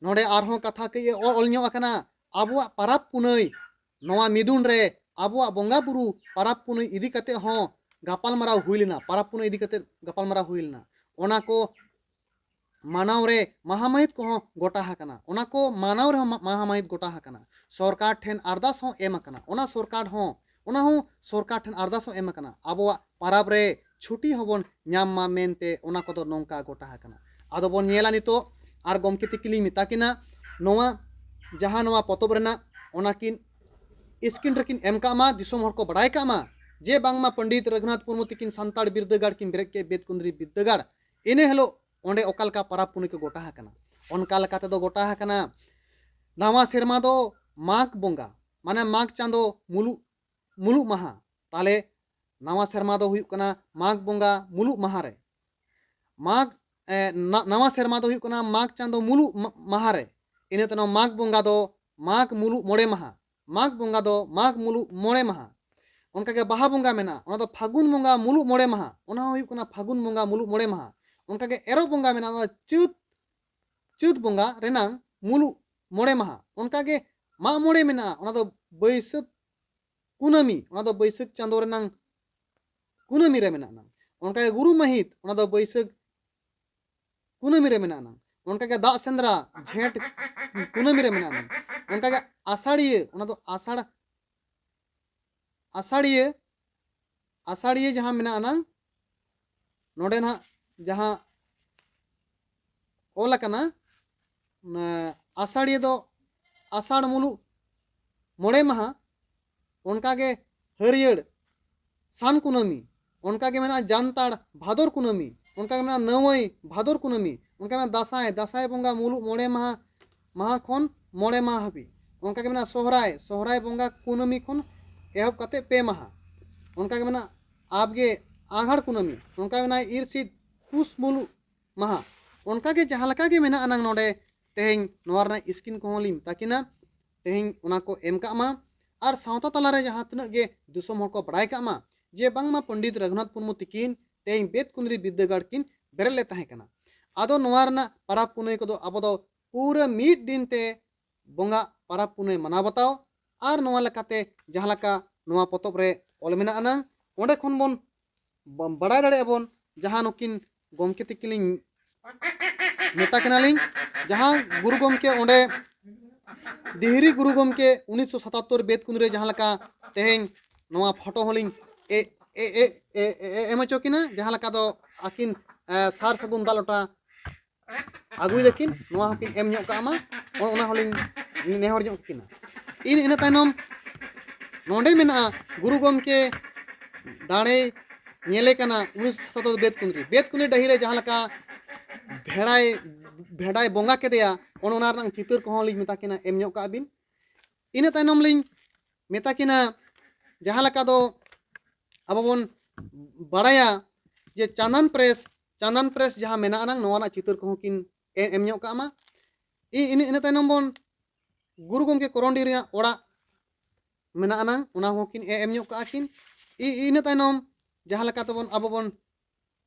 ᱱᱚᱰᱮ ᱟᱨᱦᱚᱸ ᱠᱟᱛᱷᱟ ᱠᱟᱹᱡ ᱚᱞ ᱚᱞ ᱧᱚᱜ ᱟᱠᱟᱱᱟ, ᱟᱵᱚᱣᱟᱜ ᱯᱟᱨᱟᱵᱽ ᱯᱩᱱᱟᱹᱭ ᱱᱚᱣᱟ ᱢᱤᱫᱩᱱ ᱨᱮ ᱟᱵᱚᱣᱟᱜ ᱵᱚᱸᱜᱟ ᱵᱩᱨᱩ ᱯᱟᱨᱟᱵᱽ ᱯᱩᱱᱟᱹᱭ ᱤᱫᱤ ᱠᱟᱛᱮ ᱦᱚᱸ ᱜᱟᱯᱟᱞᱢᱟᱨᱟᱣ ᱦᱩᱭ ᱞᱮᱱᱟ, ᱯᱟᱨᱟᱵᱽ ᱯᱩᱱᱟᱹᱭ ᱤᱫᱤ ᱠᱟᱛᱮ ᱜᱟᱯᱟᱞᱢᱟᱨᱟᱣ ᱦᱩᱭ ᱞᱮᱱᱟ᱾ ᱚᱱᱟ ᱠᱚ ᱢᱟᱱᱟᱣ ᱨᱮ ᱢᱟᱦᱟ ᱢᱟᱹᱦᱤᱛ ᱠᱚᱦᱚᱸ ᱜᱚᱴᱟ ᱟᱠᱟᱱᱟ, ᱚᱱᱟ ᱠᱚ ᱢᱟᱱᱟᱣ ᱨᱮᱦᱚᱸ ᱢᱟ- ᱢᱟᱦᱟ ᱢᱟᱹᱦᱤᱛ ᱜᱚᱴᱟ ᱟᱠᱟᱱᱟ᱾ ᱥᱚᱨᱠᱟᱨ ᱴᱷᱮᱱ ᱟᱨᱫᱟᱥ ᱦᱚᱸ ᱮᱢ ᱟᱠᱟᱱᱟ, ᱚᱱᱟ ᱥᱚᱨᱠᱟᱨ ᱦᱚᱸ, ᱚᱱᱟ ᱦᱚᱸ ᱥᱚᱨᱠᱟᱨ ᱴᱷᱮᱱ ᱟᱨᱫᱟᱥ ᱦᱚᱸ ᱮᱢ ᱟᱠᱟᱱᱟ, ᱟᱵᱚᱣᱟᱜ ᱯᱟᱨᱟᱵᱽ ᱨᱮ ᱪᱷᱩᱴᱤ ᱦᱚᱸᱵᱚᱱ ᱧᱟᱢ ᱢᱟ ᱢᱮᱱᱛᱮ ᱚᱱᱟ ᱠᱚᱫᱚ ᱱᱚᱝᱠᱟ ᱜᱚᱴᱟ ᱟᱠᱟᱱᱟ᱾ ᱟᱫᱚ ᱵᱚᱱ ᱧᱮᱞᱟ ᱱᱤᱛᱚᱜ, ᱟᱨ ᱜᱚᱢᱠᱮ ᱛᱤᱠᱤᱱ ᱞᱤᱧ ᱢᱮᱛᱟ ᱠᱤᱱᱟ, ᱱᱚᱣᱟ ᱡᱟᱦᱟᱸ ᱱᱚᱣᱟ ᱯᱚᱛᱚᱵ ᱨᱮᱱᱟᱜ ᱚᱱᱟ ᱠᱤᱱ ᱥᱠᱨᱤᱱ ᱨᱮᱠᱤᱱ ᱮᱢ ᱠᱟᱜ ᱢᱟ, ᱫᱤᱥᱚᱢ ᱦᱚᱲ ᱠᱚ ᱵᱟᱲᱟᱭ ᱠᱟᱜ ᱢᱟ ᱡᱮ ᱵᱟᱝᱢᱟ ᱯᱚᱱᱰᱤᱛ ᱨᱚᱜᱷᱩᱱᱟᱛᱷ ᱢᱩᱨᱢᱩ ᱛᱤᱠᱤᱱ ᱥᱟᱱᱛᱟᱲ ᱵᱤᱨᱫᱟᱹᱜᱟᱲ ᱠᱤᱱ ᱵᱮᱨᱮᱫ ᱠᱮᱫ, ᱵᱮᱛᱠᱩᱸᱫᱽᱨᱤ ᱵᱤᱨᱫᱟᱹᱜᱟᱲ᱾ ᱤᱱᱟᱹ ᱦᱤᱞᱳᱜ ᱚᱸᱰᱮ ᱚᱠᱟ ᱞᱮᱠᱟ ᱯᱟᱨᱟᱵᱽ ᱯᱩᱱᱟᱹᱭ ᱠᱚ ᱜᱚᱴᱟ ᱟᱠᱟᱱᱟ, ᱚᱱᱠᱟ ᱞᱮᱠᱟ ᱛᱮᱫᱚ ᱜᱚᱴᱟ ᱟᱠᱟᱱᱟ ᱱᱟᱣᱟ ᱥᱮᱨᱢᱟ ᱫᱚ ᱢᱟᱜᱽ ᱵᱚᱸᱜᱟ, ᱢᱟᱱᱮ ᱢᱟᱜᱽ ᱪᱟᱸᱫᱚ ᱢᱩᱞᱩᱜ, ᱢᱩᱞᱩᱜ ᱢᱟᱦᱟ᱾ ᱛᱟᱦᱞᱮ ᱱᱟᱣᱟ ᱥᱮᱨᱢᱟ ᱫᱚ ᱦᱩᱭᱩᱜ ᱠᱟᱱᱟ ᱢᱟᱜᱽ ᱵᱚᱸᱜᱟ ᱢᱩᱞᱩᱜ ᱢᱟᱦᱟ ᱨᱮ᱾ ᱢᱟᱜᱽ, ᱮ, ᱱᱟ- ᱱᱟᱣᱟ ᱥᱮᱨᱢᱟ ᱫᱚ ᱦᱩᱭᱩᱜ ᱠᱟᱱᱟ ᱢᱟᱜᱽ ᱪᱟᱸᱫᱚ ᱢᱩᱞᱩᱜ ᱢᱟ- ᱢᱟᱦᱟ ᱨᱮ᱾ ᱤᱱᱟᱹ ᱛᱟᱭᱱᱚᱢ ᱢᱟᱜᱽ ᱵᱚᱸᱜᱟ ᱫᱚ ᱢᱟᱜᱽ ᱢᱩᱞᱩᱜ ᱢᱚᱬᱮ ᱢᱟᱦᱟ᱾ ᱢᱟᱜᱽ ᱵᱚᱸᱜᱟ ᱫᱚ ᱢᱟᱜᱽ ᱢᱩᱞᱩᱜ ᱢᱚᱬᱮ ᱢᱟᱦᱟ᱾ ᱚᱱᱠᱟᱜᱮ ᱵᱟᱦᱟ ᱵᱚᱸᱜᱟ ᱢᱮᱱᱟᱜᱼᱟ, ᱚᱱᱟ ᱫᱚ ᱯᱷᱟᱹᱜᱩᱱ ᱵᱚᱸᱜᱟ ᱢᱩᱞᱩᱜ ᱢᱚᱬᱮ ᱢᱟᱦᱟ, ᱚᱱᱟ ᱦᱚᱸ ᱦᱩᱭᱩᱜ ᱠᱟᱱᱟ ᱯᱷᱟᱹᱜᱩᱱ ᱵᱚᱸᱜᱟ ᱢᱩᱞᱩᱜ ᱢᱚᱬᱮ ᱢᱟᱦᱟ᱾ ᱚᱱᱠᱟᱜᱮ ᱮᱨᱚᱜ ᱵᱚᱸᱜᱟ ᱢᱮᱱᱟᱜᱼᱟ, ᱚᱱᱟ ᱫᱚ ᱪᱟᱹᱛ, ᱪᱟᱹᱛ ᱵᱚᱸᱜᱟ ᱨᱮᱱᱟᱝ ᱢᱩᱞᱩᱜ ᱢᱚᱬᱮ ᱢᱟᱦᱟ᱾ ᱚᱱᱠᱟᱜᱮ ᱢᱟᱜ ᱢᱚᱬᱮ ᱢᱮᱱᱟᱜᱼᱟ, ᱚᱱᱟ ᱫᱚ ᱵᱟᱹᱭᱥᱟᱹᱠᱷ ᱠᱩᱱᱟᱹᱢᱤ, ᱚᱱᱟ ᱫᱚ ᱵᱟᱹᱭᱥᱟᱹᱠᱷ ᱪᱟᱸᱫᱳ ᱨᱮᱱᱟᱝ ᱠᱩᱱᱟᱹᱢᱤ ᱨᱮ ᱢᱮᱱᱟᱜᱼᱟ᱾ ᱚᱱᱠᱟᱜᱮ ᱜᱩᱨᱩ ᱢᱟᱹᱦᱤᱛ, ᱚᱱᱟ ᱫᱚ ᱵᱟᱹᱭᱥᱟᱹᱠᱷ ᱠᱩᱱᱟᱹᱢᱤ ᱨᱮ ᱢᱮᱱᱟᱜᱼᱟ᱾ ᱚᱱᱠᱟᱜᱮ ᱫᱟᱜ ᱥᱮᱸᱫᱽᱨᱟ ᱡᱷᱮᱸᱴ ᱠᱩᱱᱟᱹᱢᱤ ᱨᱮ ᱢᱮᱱᱟᱜᱼᱟ᱾ ᱚᱱᱠᱟᱜᱮ ᱟᱥᱟᱲᱤᱭᱟᱹ, ᱚᱱᱟ ᱫᱚ ᱟᱥᱟᱲ, ᱟᱥᱟᱲᱤᱭᱟᱹ, ᱟᱥᱟᱲᱤᱭᱟᱹ ᱡᱟᱦᱟᱸ ᱢᱮᱱᱟᱜᱼᱟ ᱱᱟᱝ, ᱱᱚᱰᱮ ᱱᱟᱦᱟᱜ ᱡᱟᱦᱟᱸ ᱚᱞ ᱟᱠᱟᱱᱟ, ᱚᱱᱟ ᱟᱥᱟᱲᱤᱭᱟᱹ ᱫᱚ ᱟᱥᱟᱲ ᱢᱩᱞᱩᱜ ᱢᱚᱬᱮ ᱢᱟᱦᱟ, ᱚᱱᱠᱟᱜᱮ ᱦᱟᱹᱨᱭᱟᱹᱲ ᱥᱟᱱ ᱠᱩᱱᱟᱹᱢᱤ, ᱚᱱᱠᱟᱜᱮ ᱢᱮᱱᱟᱜᱼᱟ ᱡᱟᱱᱛᱟᱲ ᱵᱷᱟᱫᱚᱨ ᱠᱩᱱᱟᱹᱢᱤ, ᱚᱱᱠᱟᱜᱮ ᱢᱮᱱᱟᱜᱼᱟ ᱱᱟᱹᱣᱟᱹᱭ ᱵᱷᱟᱫᱚᱨ ᱠᱩᱱᱟᱹᱢᱤ, ᱚᱱᱠᱟ ᱢᱮᱱᱟᱜᱼᱟ ᱫᱟᱸᱥᱟᱭ, ᱫᱟᱸᱥᱟᱭ ᱵᱚᱸᱜᱟ ᱢᱩᱞᱩᱜ ᱢᱚᱬᱮ ᱢᱟᱦᱟ, ᱢᱟᱦᱟ ᱠᱷᱚᱱ ᱢᱚᱬᱮ ᱢᱟᱦᱟ ᱦᱟᱹᱵᱤᱡ, ᱚᱱᱠᱟᱜᱮ ᱢᱮᱱᱟᱜᱼᱟ ᱥᱚᱦᱨᱟᱭ, ᱥᱚᱦᱨᱟᱭ ᱵᱚᱸᱜᱟ ᱠᱩᱱᱟᱹᱢᱤ ᱠᱷᱚᱱ ᱮᱦᱚᱵ ᱠᱟᱛᱮ ᱯᱮ ᱢᱟᱦᱟ᱾ ᱚᱱᱠᱟ ᱜᱮ ᱢᱮᱱᱟᱜᱼᱟ ᱟᱵᱜᱮ ᱟᱸᱜᱷᱟᱲ ᱠᱩᱱᱟᱹᱢᱤ, ᱚᱱᱠᱟ ᱢᱮᱱᱟᱜᱼᱟ ᱤᱨᱥᱤᱫ ᱯᱩᱥ ᱢᱩᱞᱩᱜ ᱢᱟᱦᱟ᱾ ᱚᱱᱠᱟ ᱜᱮ ᱡᱟᱦᱟᱸ ᱞᱮᱠᱟ ᱜᱮ ᱢᱮᱱᱟᱜ ᱟᱱᱟᱝ ᱱᱚᱰᱮ ᱛᱮᱦᱮᱧ ᱱᱚᱣᱟ ᱨᱮᱱᱟᱜ ᱥᱠᱨᱤᱱ ᱠᱚᱦᱚᱸ ᱞᱤᱧ ᱢᱮᱛᱟ ᱠᱤᱱᱟ, ᱛᱮᱦᱮᱧ ᱚᱱᱟ ᱠᱚ ᱮᱢ ᱠᱟᱜ ᱢᱟ᱾ ᱟᱨ ᱥᱟᱶᱛᱟ ᱛᱟᱞᱟᱨᱮ ᱡᱟᱦᱟᱸ ᱛᱤᱱᱟᱹᱜ ᱜᱮ ᱫᱤᱥᱚᱢ ᱦᱚᱲ ᱠᱚ ᱵᱟᱲᱟᱭ ᱠᱟᱜ ᱢᱟ ᱡᱮ ᱵᱟᱝᱢᱟ ᱯᱚᱱᱰᱤᱛ ᱨᱟᱹᱜᱷᱩᱱᱟᱛᱷ ᱢᱩᱨᱢᱩ ᱛᱤᱠᱤᱱ ᱛᱮᱦᱮᱧ ᱵᱮᱫ ᱠᱩᱸᱫᱽᱨᱤ ᱵᱤᱨᱫᱟᱹᱜᱟᱲ ᱠᱤᱱ ᱵᱮᱨᱮᱫ ᱞᱮᱫ ᱛᱟᱦᱮᱸ ᱠᱟᱱᱟ᱾ ᱟᱫᱚ ᱱᱚᱣᱟ ᱨᱮᱱᱟᱜ ᱯᱟᱨᱟᱵᱽ ᱯᱩᱱᱟᱹᱭ ᱠᱚᱫᱚ ᱟᱵᱚ ᱫᱚ ᱯᱩᱨᱟᱹ ᱢᱤᱫ ᱫᱤᱱ ᱛᱮ ᱵᱚᱸᱜᱟ ᱯᱟᱨᱟᱵᱽ ᱯᱩᱱᱟᱹᱭ ᱢᱟᱱᱟᱣ ᱵᱟᱛᱟᱣ᱾ ᱟᱨ ᱱᱚᱣᱟ ᱞᱮᱠᱟᱛᱮ ᱡᱟᱦᱟᱸ ᱞᱮᱠᱟ ᱱᱚᱣᱟ ᱯᱚᱛᱚᱵ ᱨᱮ ᱚᱞ ᱢᱮᱱᱟᱜ ᱟᱱᱟᱝ, ᱚᱸᱰᱮ ᱠᱷᱚᱱ ᱵᱚᱱ ᱵᱟ- ᱵᱟᱲᱟᱭ ᱫᱟᱲᱮᱭᱟᱜᱼᱟ ᱵᱚᱱ, ᱡᱟᱦᱟᱸ ᱱᱩᱠᱤᱱ ᱜᱚᱢᱠᱮ ᱛᱤᱠᱤᱱ ᱞᱤᱧ ᱢᱮᱛᱟ ᱠᱤᱱᱟᱞᱤᱧ, ᱡᱟᱦᱟᱸ ᱜᱩᱨᱩ ᱜᱚᱢᱠᱮ ᱚᱸᱰᱮ ᱰᱤᱦᱨᱤ ᱜᱩᱨᱩ ᱜᱚᱢᱠᱮ ᱩᱱᱤᱥᱥᱚ ᱥᱟᱛᱟᱛᱛᱳᱨ ᱵᱮᱫ ᱠᱩᱸᱫᱽᱨᱤ ᱨᱮ ᱡᱟᱦᱟᱸ ᱞᱮᱠᱟ ᱛᱮᱦᱮᱧ ᱱᱚᱣᱟ ᱯᱷᱳᱴᱳ ᱦᱚᱸᱞᱤᱧ ᱮ- ᱮ- ᱮ- ᱮ- ᱮ- ᱮᱢ ᱦᱚᱪᱚ ᱠᱤᱱᱟ, ᱡᱟᱦᱟᱸ ᱞᱮᱠᱟ ᱫᱚ ᱟᱹᱠᱤᱱ ᱮ, ᱥᱟᱨ ᱥᱟᱹᱜᱩᱱ ᱫᱟᱜ ᱞᱚᱴᱟ ᱟᱹᱜᱩᱭ ᱫᱟᱹᱠᱤᱱ, ᱱᱚᱣᱟ ᱦᱚᱸᱠᱤᱱ ᱮᱢ ᱧᱚᱜ ᱠᱟᱜ ᱢᱟ, ᱚᱱ- ᱚᱱᱟ ᱦᱚᱸᱞᱤᱧ ᱱᱮᱦᱚᱨ ᱧᱚᱜ ᱠᱤᱱᱟ᱾ ᱤᱱ ᱤᱱᱟᱹ ᱛᱟᱭᱱᱚᱢ ᱱᱚᱰᱮ ᱢᱮᱱᱟᱜᱼᱟ ᱜᱩᱨᱩ ᱜᱚᱢᱠᱮ ᱫᱟᱲᱮ ᱧᱮᱞᱮ ᱠᱟᱱᱟ ᱩᱱᱤᱥᱥᱚ ᱥᱟᱛᱟᱛᱛᱳᱨ ᱵᱮᱫ ᱠᱩᱸᱫᱽᱨᱤ, ᱵᱮᱫ ᱠᱩᱸᱫᱽᱨᱤ ᱰᱟᱹᱦᱤ ᱨᱮ ᱡᱟᱦᱟᱸ ᱞᱮᱠᱟ ᱵᱷᱮᱲᱟᱭ ᱵᱷᱮᱰᱟᱭ ᱵᱚᱸᱜᱟ ᱠᱮᱫᱮᱭᱟ, ᱚᱱ ᱚᱱᱟ ᱨᱮᱱᱟᱜ ᱪᱤᱛᱟᱹᱨ ᱠᱚᱦᱚᱸ ᱞᱤᱧ ᱢᱮᱛᱟ ᱠᱤᱱᱟ ᱮᱢ ᱧᱚᱜ ᱠᱟᱜ ᱵᱤᱱ᱾ ᱤᱱᱟᱹ ᱛᱟᱭᱱᱚᱢ ᱞᱤᱧ ᱢᱮᱛᱟ ᱠᱤᱱᱟ ᱡᱟᱦᱟᱸ ᱞᱮᱠᱟ ᱫᱚ ᱟᱵᱚ ᱵᱚᱱ ᱵᱟᱲᱟᱭᱟ ᱡᱮ ᱪᱟᱱᱫᱟᱱ ᱯᱨᱮᱥ, ᱪᱟᱱᱫᱟᱱ ᱯᱨᱮᱥ ᱡᱟᱦᱟᱸ ᱢᱮᱱᱟᱜ ᱟᱱᱟᱝ ᱱᱚᱣᱟ ᱨᱮᱱᱟᱜ ᱪᱤᱛᱟᱹᱨ ᱠᱚᱦᱚᱸ ᱠᱤᱱ ᱮ- ᱮᱢ ᱧᱚᱜ ᱠᱟᱜ ᱢᱟ᱾ ᱤ- ᱤᱱᱟᱹ ᱤᱱᱟᱹ ᱛᱟᱭᱱᱚᱢ ᱵᱚᱱ ᱜᱩᱨᱩ ᱜᱚᱢᱠᱮ ᱠᱚᱨᱚᱱᱰᱤ ᱨᱮᱱᱟᱜ ᱚᱲᱟᱜ ᱢᱮᱱᱟᱜ ᱟᱱᱟᱝ ᱚᱱᱟ ᱦᱚᱸ ᱠᱤᱱ ᱮ- ᱮᱢ ᱧᱚᱜ ᱠᱟᱜᱼᱟ ᱠᱤᱱ᱾ ᱤ- ᱤᱱᱟᱹ ᱛᱟᱭᱱᱚᱢ ᱡᱟᱦᱟᱸ ᱞᱮᱠᱟ ᱛᱮᱵᱚᱱ ᱟᱵᱚ ᱵᱚᱱ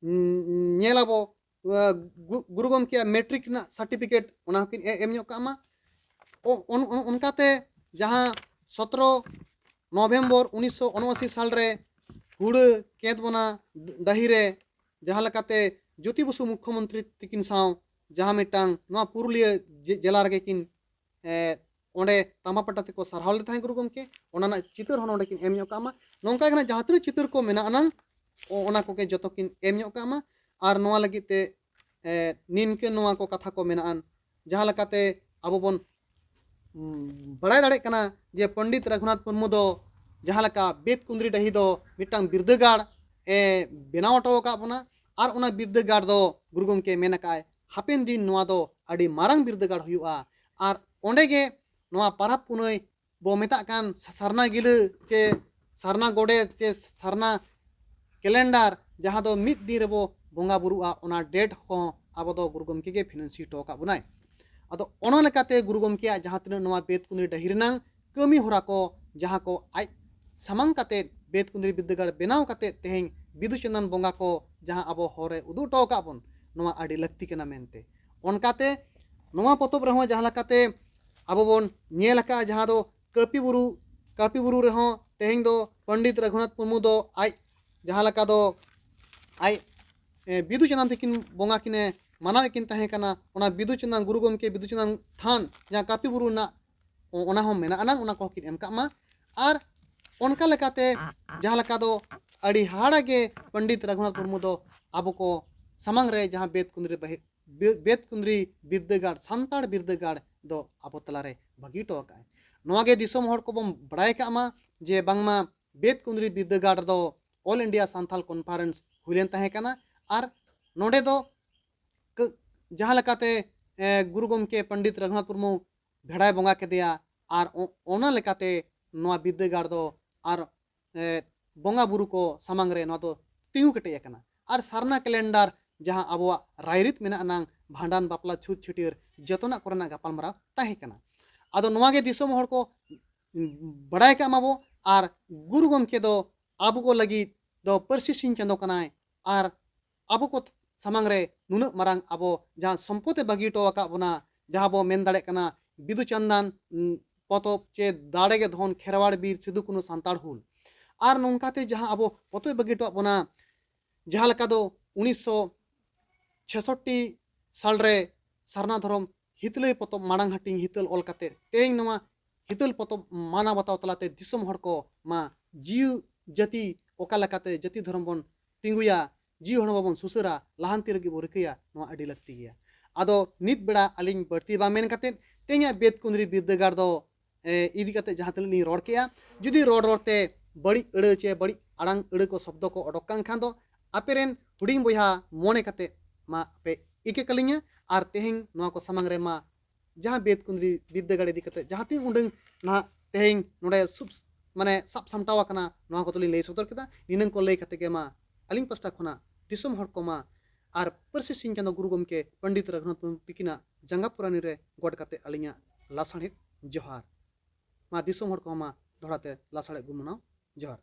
ᱧᱮᱞ ᱟᱵᱚ ᱜᱩ- ᱜᱩᱨᱩ ᱜᱚᱢᱠᱮᱭᱟᱜ ᱢᱮᱴᱨᱤᱠ ᱨᱮᱱᱟᱜ ᱥᱟᱨᱴᱤᱯᱷᱤᱠᱮᱴ ᱚᱱᱟ ᱦᱚᱸᱠᱤᱱ ᱮ- ᱮᱢ ᱧᱚᱜ ᱠᱟᱜ ᱢᱟ᱾ ᱚ- ᱚᱱ- ᱚᱱ- ᱚᱱᱠᱟᱛᱮ ᱡᱟᱦᱟᱸ ᱥᱚᱛᱨᱚ ᱱᱚᱵᱷᱮᱢᱵᱚᱨ ᱩᱱᱤᱥᱥᱚ ᱩᱱᱚᱟᱥᱤ ᱥᱟᱞᱨᱮ ᱦᱩᱲᱟᱹ ᱠᱮᱸᱫᱽᱵᱚᱱᱟ ᱰᱟᱹᱦᱤᱨᱮ ᱡᱟᱦᱟᱸ ᱞᱮᱠᱟᱛᱮ ᱡᱳᱛᱤ ᱵᱚᱥᱩ ᱢᱩᱠᱠᱷᱚᱢᱚᱱᱛᱨᱤ ᱛᱤᱠᱤᱱ ᱥᱟᱶ ᱡᱟᱦᱟᱸ ᱢᱤᱫᱴᱟᱝ ᱱᱚᱣᱟ ᱯᱩᱨᱩᱞᱤᱭᱟᱹ ᱡᱮ- ᱡᱮᱞᱟ ᱨᱮᱜᱮ ᱠᱤᱱ ᱮ, ᱚᱸᱰᱮ ᱛᱟᱢᱵᱟ ᱯᱟᱴᱟ ᱛᱮᱠᱚ ᱥᱟᱨᱦᱟᱣ ᱞᱮᱫ ᱛᱟᱦᱮᱸᱫ ᱜᱩᱨᱩ ᱜᱚᱢᱠᱮ, ᱚᱱᱟ ᱨᱮᱱᱟᱜ ᱪᱤᱛᱟᱹᱨ ᱦᱚᱸ ᱱᱚᱰᱮ ᱠᱤᱱ ᱮᱢ ᱧᱚᱜ ᱠᱟᱜ ᱢᱟ᱾ ᱱᱚᱝᱠᱟ ᱜᱮ ᱱᱟᱜ ᱡᱟᱦᱟᱸ ᱛᱤᱱᱟᱹᱜ ᱪᱤᱛᱟᱹᱨ ᱠᱚ ᱢᱮᱱᱟᱜ ᱟᱱᱟᱝ ᱚ- ᱚᱱᱟ ᱠᱚᱜᱮ ᱡᱚᱛᱚ ᱠᱤᱱ ᱮᱢ ᱧᱚᱜ ᱠᱟᱜ ᱢᱟ᱾ ᱟᱨ ᱱᱚᱣᱟ ᱞᱟᱹᱜᱤᱫ ᱛᱮ ᱮ, ᱱᱤᱱᱠᱟᱹ ᱱᱚᱣᱟ ᱠᱚ ᱠᱟᱛᱷᱟ ᱠᱚ ᱢᱮᱱᱟᱜ ᱟᱱ ᱡᱟᱦᱟᱸ ᱞᱮᱠᱟᱛᱮ ᱟᱵᱚ ᱵᱚᱱ ᱩᱸ, ᱵᱟᱲᱟᱭ ᱫᱟᱲᱮᱭᱟᱜ ᱠᱟᱱᱟ ᱡᱮ ᱯᱚᱱᱰᱤᱛ ᱨᱟᱹᱜᱷᱩᱱᱟᱛᱷ ᱢᱩᱨᱢᱩ ᱫᱚ ᱡᱟᱦᱟᱸ ᱞᱮᱠᱟ ᱵᱮᱫ ᱠᱩᱸᱫᱽᱨᱤ ᱰᱟᱹᱦᱤ ᱫᱚ ᱢᱤᱫᱴᱟᱝ ᱵᱤᱨᱫᱟᱹᱜᱟᱲ ᱮ ᱵᱮᱱᱟᱣ ᱦᱚᱴᱚ ᱟᱠᱟᱫ ᱵᱚᱱᱟ, ᱟᱨ ᱚᱱᱟ ᱵᱤᱨᱫᱟᱹᱜᱟᱲ ᱫᱚ ᱜᱩᱨᱩ ᱜᱚᱢᱠᱮ ᱢᱮᱱ ᱟᱠᱟᱫᱼᱟᱭ ᱦᱟᱯᱮᱱ ᱫᱤᱱ ᱱᱚᱣᱟ ᱫᱚ ᱟᱹᱰᱤ ᱢᱟᱨᱟᱝ ᱵᱤᱨᱫᱟᱹᱜᱟᱲ ᱦᱩᱭᱩᱜᱼᱟ᱾ ᱟᱨ ᱚᱸᱰᱮ ᱜᱮ ᱱᱚᱣᱟ ᱯᱟᱨᱟᱵᱽ ᱯᱩᱱᱟᱹᱭ ᱵᱚ ᱢᱮᱛᱟᱜ ᱠᱟᱱ ᱥᱟ- ᱥᱟᱨᱱᱟ ᱜᱤᱞᱟᱹ ᱪᱮ ᱥᱟᱨᱱᱟ ᱜᱚᱰᱮᱛ ᱪᱮ ᱥᱟᱨᱱᱟ ᱠᱮᱞᱮᱱᱰᱟᱨ, ᱡᱟᱦᱟᱸ ᱫᱚ ᱢᱤᱫ ᱫᱤᱱ ᱨᱮᱵᱚ ᱵᱚᱸᱜᱟ ᱵᱩᱨᱩᱜᱼᱟ, ᱚᱱᱟ ᱰᱮᱴ ᱦᱚᱸ ᱟᱵᱚ ᱫᱚ ᱜᱩᱨᱩ ᱜᱚᱢᱠᱮ ᱜᱮ ᱯᱷᱤᱱᱟᱱᱥᱤ ᱦᱚᱴᱚ ᱟᱠᱟᱫ ᱵᱚᱱᱟᱭ᱾ ᱟᱫᱚ ᱚᱱᱟ ᱞᱮᱠᱟᱛᱮ ᱜᱩᱨᱩ ᱜᱚᱢᱠᱮᱭᱟᱜ ᱡᱟᱦᱟᱸ ᱛᱤᱱᱟᱹᱜ ᱱᱚᱣᱟ ᱵᱮᱛᱠᱩᱸᱫᱽᱨᱤ ᱰᱟᱹᱦᱤ ᱨᱮᱱᱟᱝ ᱠᱟᱹᱢᱤ ᱦᱚᱨᱟ ᱠᱚ, ᱡᱟᱦᱟᱸ ᱠᱚ ᱟᱡ ᱥᱟᱢᱟᱝ ᱠᱟᱛᱮ ᱵᱮᱛᱠᱩᱸᱫᱽᱨᱤ ᱵᱤᱨᱫᱟᱹᱜᱟᱲ ᱵᱮᱱᱟᱣ ᱠᱟᱛᱮ ᱛᱮᱦᱮᱧ ᱵᱤᱫᱩ ᱪᱟᱸᱫᱟᱱ ᱵᱚᱸᱜᱟ ᱠᱚ ᱡᱟᱦᱟᱸ ᱟᱵᱚ ᱦᱚᱨ ᱨᱮ ᱩᱫᱩᱜ ᱦᱚᱴᱚ ᱟᱠᱟᱫ ᱵᱚᱱ, ᱱᱚᱣᱟ ᱟᱹᱰᱤ ᱞᱟᱹᱠᱛᱤ ᱠᱟᱱᱟ ᱢᱮᱱᱛᱮ᱾ ᱚᱱᱠᱟᱛᱮ ᱱᱚᱣᱟ ᱯᱚᱛᱚᱵ ᱨᱮᱦᱚᱸ ᱡᱟᱦᱟᱸ ᱞᱮᱠᱟᱛᱮ ᱟᱵᱚ ᱵᱚᱱ ᱧᱮᱞ ᱟᱠᱟᱫᱼᱟ, ᱡᱟᱦᱟᱸ ᱫᱚ ᱠᱟᱹᱯᱤ ᱵᱩᱨᱩ, ᱠᱟᱹᱯᱤ ᱵᱩᱨᱩ ᱨᱮᱦᱚᱸ ᱛᱮᱦᱮᱧ ᱫᱚ ᱯᱚᱱᱰᱤᱛ ᱨᱟᱹᱜᱷᱩᱱᱟᱛᱷ ᱢᱩᱨᱢᱩ ᱫᱚ ᱟᱡ ᱡᱟᱦᱟᱸ ᱞᱮᱠᱟ ᱫᱚ ᱟᱡ, ᱮ, ᱵᱤᱫᱩ ᱪᱟᱸᱫᱟᱱ ᱛᱟᱹᱠᱤᱱ ᱵᱚᱸᱜᱟ ᱠᱤᱱᱮ ᱢᱟᱱᱟᱣᱮᱫ ᱠᱤᱱ ᱛᱟᱦᱮᱸ ᱠᱟᱱᱟ, ᱚᱱᱟ ᱵᱤᱫᱩ ᱪᱟᱸᱫᱟᱱ, ᱜᱩᱨᱩ ᱜᱚᱢᱠᱮ ᱵᱤᱫᱩ ᱪᱟᱸᱫᱟᱱ ᱛᱷᱟᱱ ᱡᱟᱦᱟᱸ ᱠᱟᱹᱯᱤ ᱵᱩᱨᱩ ᱨᱮᱱᱟᱜ, ᱚ-, ᱚᱱᱟ ᱦᱚᱸ ᱢᱮᱱᱟᱜ ᱟᱱᱟᱝ, ᱚᱱᱟ ᱠᱚᱦᱚᱸ ᱠᱤᱱ ᱮᱢ ᱠᱟᱜ ᱢᱟ᱾ ᱟᱨ ᱚᱱᱠᱟ ᱞᱮᱠᱟᱛᱮ ᱡᱟᱦᱟᱸ ᱞᱮᱠᱟ ᱫᱚ ᱟᱹᱰᱤ ᱦᱟᱦᱟᱲᱟ ᱜᱮ ᱯᱚᱱᱰᱤᱛ ᱨᱟᱹᱜᱷᱩᱱᱟᱛᱷ ᱢᱩᱨᱢᱩ ᱫᱚ ᱟᱵᱚ ᱠᱚ ᱥᱟᱢᱟᱝ ᱨᱮ ᱡᱟᱦᱟᱸ ᱵᱮᱛᱠᱩᱸᱫᱽᱨᱤ ᱵᱟᱦᱮ-, ᱵᱮ-, ᱵᱮᱛᱠᱩᱸᱫᱽᱨᱤ ᱵᱤᱨᱫᱟᱹᱜᱟᱲ, ᱥᱟᱱᱛᱟᱲ ᱵᱤᱨᱫᱟᱹᱜᱟᱲ ᱫᱚ ᱟᱵᱚ ᱛᱟᱞᱟᱨᱮ ᱵᱟᱹᱜᱤ ᱦᱚᱴᱚ ᱟᱠᱟᱫᱼᱟᱭ᱾ ᱱᱚᱣᱟ ᱜᱮ ᱫᱤᱥᱚᱢ ᱦᱚᱲ ᱠᱚᱵᱚᱱ ᱵᱟᱲᱟᱭ ᱠᱟᱜ ᱢᱟ ᱡᱮ ᱵᱟᱝᱢᱟ ᱵᱮᱛᱠᱩᱸᱫᱽᱨᱤ ᱵᱤᱨᱫᱟᱹᱜᱟᱲ ᱨᱮᱫᱚ All India Santhal Conference ᱦᱩᱭ ᱞᱮᱱ ᱛᱟᱦᱮᱸ ᱠᱟᱱᱟ᱾ ᱟᱨ ᱱᱚᱰᱮ ᱫᱚ ᱠᱟᱹ-, ᱡᱟᱦᱟᱸ ᱞᱮᱠᱟᱛᱮ, ᱮ, ᱜᱩᱨᱩ ᱜᱚᱢᱠᱮ ᱯᱚᱱᱰᱤᱛ ᱨᱟᱹᱜᱷᱩᱱᱟᱛᱷ ᱢᱩᱨᱢᱩ ᱵᱷᱮᱲᱟᱭ ᱵᱚᱸᱜᱟ ᱠᱮᱫᱮᱭᱟ, ᱟᱨ ᱚ-, ᱚᱱᱟ ᱞᱮᱠᱟᱛᱮ ᱱᱚᱣᱟ ᱵᱤᱨᱫᱟᱹᱜᱟᱲ ᱫᱚ ᱟᱨ, ᱮ, ᱵᱚᱸᱜᱟ ᱵᱩᱨᱩ ᱠᱚ ᱥᱟᱢᱟᱝ ᱨᱮ ᱱᱚᱣᱟ ᱫᱚ ᱛᱤᱸᱜᱩ ᱠᱮᱴᱮᱡ ᱟᱠᱟᱱᱟ᱾ ᱟᱨ ᱥᱟᱨᱱᱟ ᱠᱮᱞᱮᱱᱰᱟᱨ ᱡᱟᱦᱟᱸ ᱟᱵᱚᱣᱟᱜ ᱨᱟᱭᱨᱤᱛ ᱢᱮᱱᱟᱜ ᱟᱱᱟᱝ, ᱵᱷᱟᱸᱰᱟᱱ, ᱵᱟᱯᱞᱟ, ᱪᱷᱩᱛ, ᱪᱷᱟᱹᱴᱭᱟᱹᱨ ᱡᱚᱛᱚᱱᱟᱜ ᱠᱚᱨᱮᱱᱟᱜ ᱜᱟᱯᱟᱞᱢᱟᱨᱟᱣ ᱛᱟᱦᱮᱸ ᱠᱟᱱᱟ᱾ ᱟᱫᱚ ᱱᱚᱣᱟ ᱜᱮ ᱫᱤᱥᱚᱢ ᱦᱚᱲ ᱠᱚ ᱵᱟᱲᱟᱭ ᱠᱟᱜ ᱢᱟᱵᱚ᱾ ᱟᱨ ᱜᱩᱨᱩ ᱜᱚᱢᱠᱮ ᱫᱚ ᱟᱵᱚ ᱠᱚ ᱞᱟᱹᱜᱤᱫ ᱫᱚ ᱯᱟᱹᱨᱥᱤ ᱥᱤᱧ ᱪᱟᱸᱫᱚ ᱠᱟᱱᱟᱭ᱾ ᱟᱨ ᱟᱵᱚ ᱠᱚ ᱥᱟᱢᱟᱝ ᱨᱮ ᱱᱩᱱᱟᱹᱜ ᱢᱟᱨᱟᱝ ᱟᱵᱚ ᱡᱟᱦᱟᱸ ᱥᱚᱢᱯᱚᱫ ᱮ ᱵᱟᱹᱜᱤ ᱦᱚᱴᱚ ᱟᱠᱟᱫ ᱵᱚᱱᱟ, ᱡᱟᱦᱟᱸ ᱵᱚ ᱢᱮᱱ ᱫᱟᱲᱮᱭᱟᱜ ᱠᱟᱱᱟ ᱵᱤᱫᱩ ᱪᱟᱸᱫᱟᱱ, ᱩᱸ, ᱯᱚᱛᱚᱵ ᱪᱮ ᱫᱟᱲᱮ ᱜᱮ ᱫᱷᱚᱱ, ᱠᱷᱮᱨᱣᱟᱲ ᱵᱤᱨ, ᱥᱤᱫᱩ ᱠᱟᱹᱱᱦᱩ ᱥᱟᱱᱛᱟᱲ ᱦᱩᱞ᱾ ᱟᱨ ᱱᱚᱝᱠᱟᱛᱮ ᱡᱟᱦᱟᱸ ᱟᱵᱚ ᱯᱚᱛᱚᱵ ᱮ ᱵᱟᱹᱜᱤ ᱦᱚᱴᱚ ᱟᱫ ᱵᱚᱱᱟ, ᱡᱟᱦᱟᱸ ᱞᱮᱠᱟ ᱫᱚ ᱩᱱᱤᱥᱥᱚ ᱪᱷᱮᱥᱚᱴᱴᱤ ᱥᱟᱞ ᱨᱮ ᱥᱟᱨᱱᱟ ᱫᱷᱚᱨᱚᱢ ᱦᱤᱛᱟᱹᱞᱟᱹᱭ ᱯᱚᱛᱚᱵ ᱢᱟᱲᱟᱝ ᱦᱟᱹᱴᱤᱧ ᱦᱤᱛᱟᱹᱞ ᱚᱞ ᱠᱟᱛᱮ ᱛᱮᱦᱮᱧ ᱱᱚᱣᱟ ᱦᱤᱛᱟᱹᱞ ᱯᱚᱛᱚᱵ ᱢᱟᱱᱟᱣ ᱵᱟᱛᱟᱣ ᱛᱟᱞᱟᱛᱮ ᱫᱤᱥᱚᱢ ᱦᱚᱲ ᱠᱚ ᱢᱟ ᱡᱤᱣᱤ ᱡᱟᱹᱛᱤ ᱚᱠᱟ ᱞᱮᱠᱟᱛᱮ ᱡᱟᱹᱛᱤ ᱫᱷᱚᱨᱚᱢ ᱵᱚᱱ ᱛᱤᱸᱜᱩᱭᱟ, ᱡᱤᱣᱤ ᱦᱚᱲᱢᱚ ᱵᱚᱱ ᱥᱩᱥᱟᱹᱨᱟ, ᱞᱟᱦᱟᱱᱛᱤ ᱞᱟᱹᱜᱤᱫ ᱵᱚᱱ ᱨᱤᱠᱟᱹᱭᱟ, ᱱᱚᱣᱟ ᱟᱹᱰᱤ ᱞᱟᱹᱠᱛᱤ ᱜᱮᱭᱟ᱾ ᱟᱫᱚ ᱱᱤᱛ ᱵᱮᱲᱟ ᱟᱹᱞᱤᱧ ᱵᱟᱹᱲᱛᱤ ᱵᱟᱝ ᱢᱮᱱ ᱠᱟᱛᱮ ᱛᱮᱦᱮᱧᱟᱜ ᱵᱮᱛᱠᱩᱸᱫᱽᱨᱤ ᱵᱤᱨᱫᱟᱹᱜᱟᱲ ᱫᱚ, ᱮ, ᱤᱫᱤ ᱠᱟᱛᱮ ᱡᱟᱦᱟᱸ ᱛᱤᱱᱟᱹᱜ ᱞᱤᱧ ᱨᱚᱲ ᱠᱮᱜᱼᱟ, ᱡᱩᱫᱤ ᱨᱚᱲ ᱨᱚᱲ ᱛᱮ ᱵᱟᱹᱲᱤᱡ ᱟᱹᱲᱟᱹ ᱪᱮ ᱵᱟᱹᱲᱤᱡ ᱟᱲᱟᱝ ᱟᱹᱲᱟᱹ ᱠᱚ ᱥᱚᱵᱫᱚ ᱠᱚ ᱚᱰᱚᱠ ᱠᱟᱱ ᱠᱷᱟᱱ ᱫᱚ ᱟᱯᱮ ᱨᱮᱱ ᱦᱩᱰᱤᱧ ᱵᱚᱭᱦᱟ ᱢᱚᱱᱮ ᱠᱟᱛᱮ ᱢᱟ ᱯᱮ ᱤᱠᱟᱹ ᱠᱟᱹᱞᱤᱧᱟ᱾ ᱟᱨ ᱛᱮᱦᱮᱧ ᱱᱚᱣᱟ ᱠᱚ ᱥᱟᱢᱟᱝ ᱨᱮ ᱢᱟ ᱡᱟᱦᱟᱸ ᱵᱮᱛᱠᱩᱸᱫᱽᱨᱤ ᱵᱤᱨᱫᱟᱹᱜᱟᱲ ᱤᱫᱤ ᱠᱟᱛᱮ ᱡᱟᱦᱟᱸ ᱛᱤᱱ ᱩᱰᱟᱹᱝ ᱱᱟᱦᱟᱜ ᱛᱮᱦᱮᱧ ᱱᱚᱰᱮ ᱥᱩᱵ ᱢᱟᱱᱮ ᱥᱟᱵ ᱥᱟᱢᱴᱟᱣ ᱟᱠᱟᱱᱟ, ᱱᱚᱣᱟ ᱠᱚᱫᱚᱞᱤᱧ ᱞᱟᱹᱭ ᱥᱚᱫᱚᱨ ᱠᱮᱫᱟ᱾ ᱱᱤᱱᱟᱹᱝ ᱠᱚ ᱞᱟᱹᱭ ᱠᱟᱛᱮ ᱜᱮ ᱢᱟ ᱟᱹᱞᱤᱧ ᱯᱟᱥᱴᱟ ᱠᱷᱚᱱᱟᱜ ᱫᱤᱥᱚᱢ ᱦᱚᱲ ᱠᱚ ᱢᱟ ᱟᱨ ᱯᱟᱹᱨᱥᱤ ᱥᱤᱧ ᱪᱟᱸᱫᱚ ᱜᱩᱨᱩ ᱜᱚᱢᱠᱮ ᱯᱚᱱᱰᱤᱛ ᱨᱚᱜᱷᱩᱱᱟᱛᱷ ᱢᱩᱨᱢᱩ ᱛᱤᱠᱤᱱᱟᱜ ᱡᱟᱸᱜᱟ ᱯᱩᱨᱟᱱᱤ ᱨᱮ ᱜᱚᱰ ᱠᱟᱛᱮ ᱟᱹᱞᱤᱧᱟᱜ ᱞᱟᱥᱟᱲᱦᱮᱫ ᱡᱚᱦᱟᱨ᱾ ᱢᱟ ᱫᱤᱥᱚᱢ ᱦᱚᱲ ᱠᱚᱦᱚᱸ ᱢᱟ ᱫᱚᱦᱲᱟ ᱛᱮ ᱞᱟᱥᱟᱲᱦᱮᱫ ᱜᱩᱱᱢᱟᱱᱟᱣ ᱡᱚᱦᱟᱨ᱾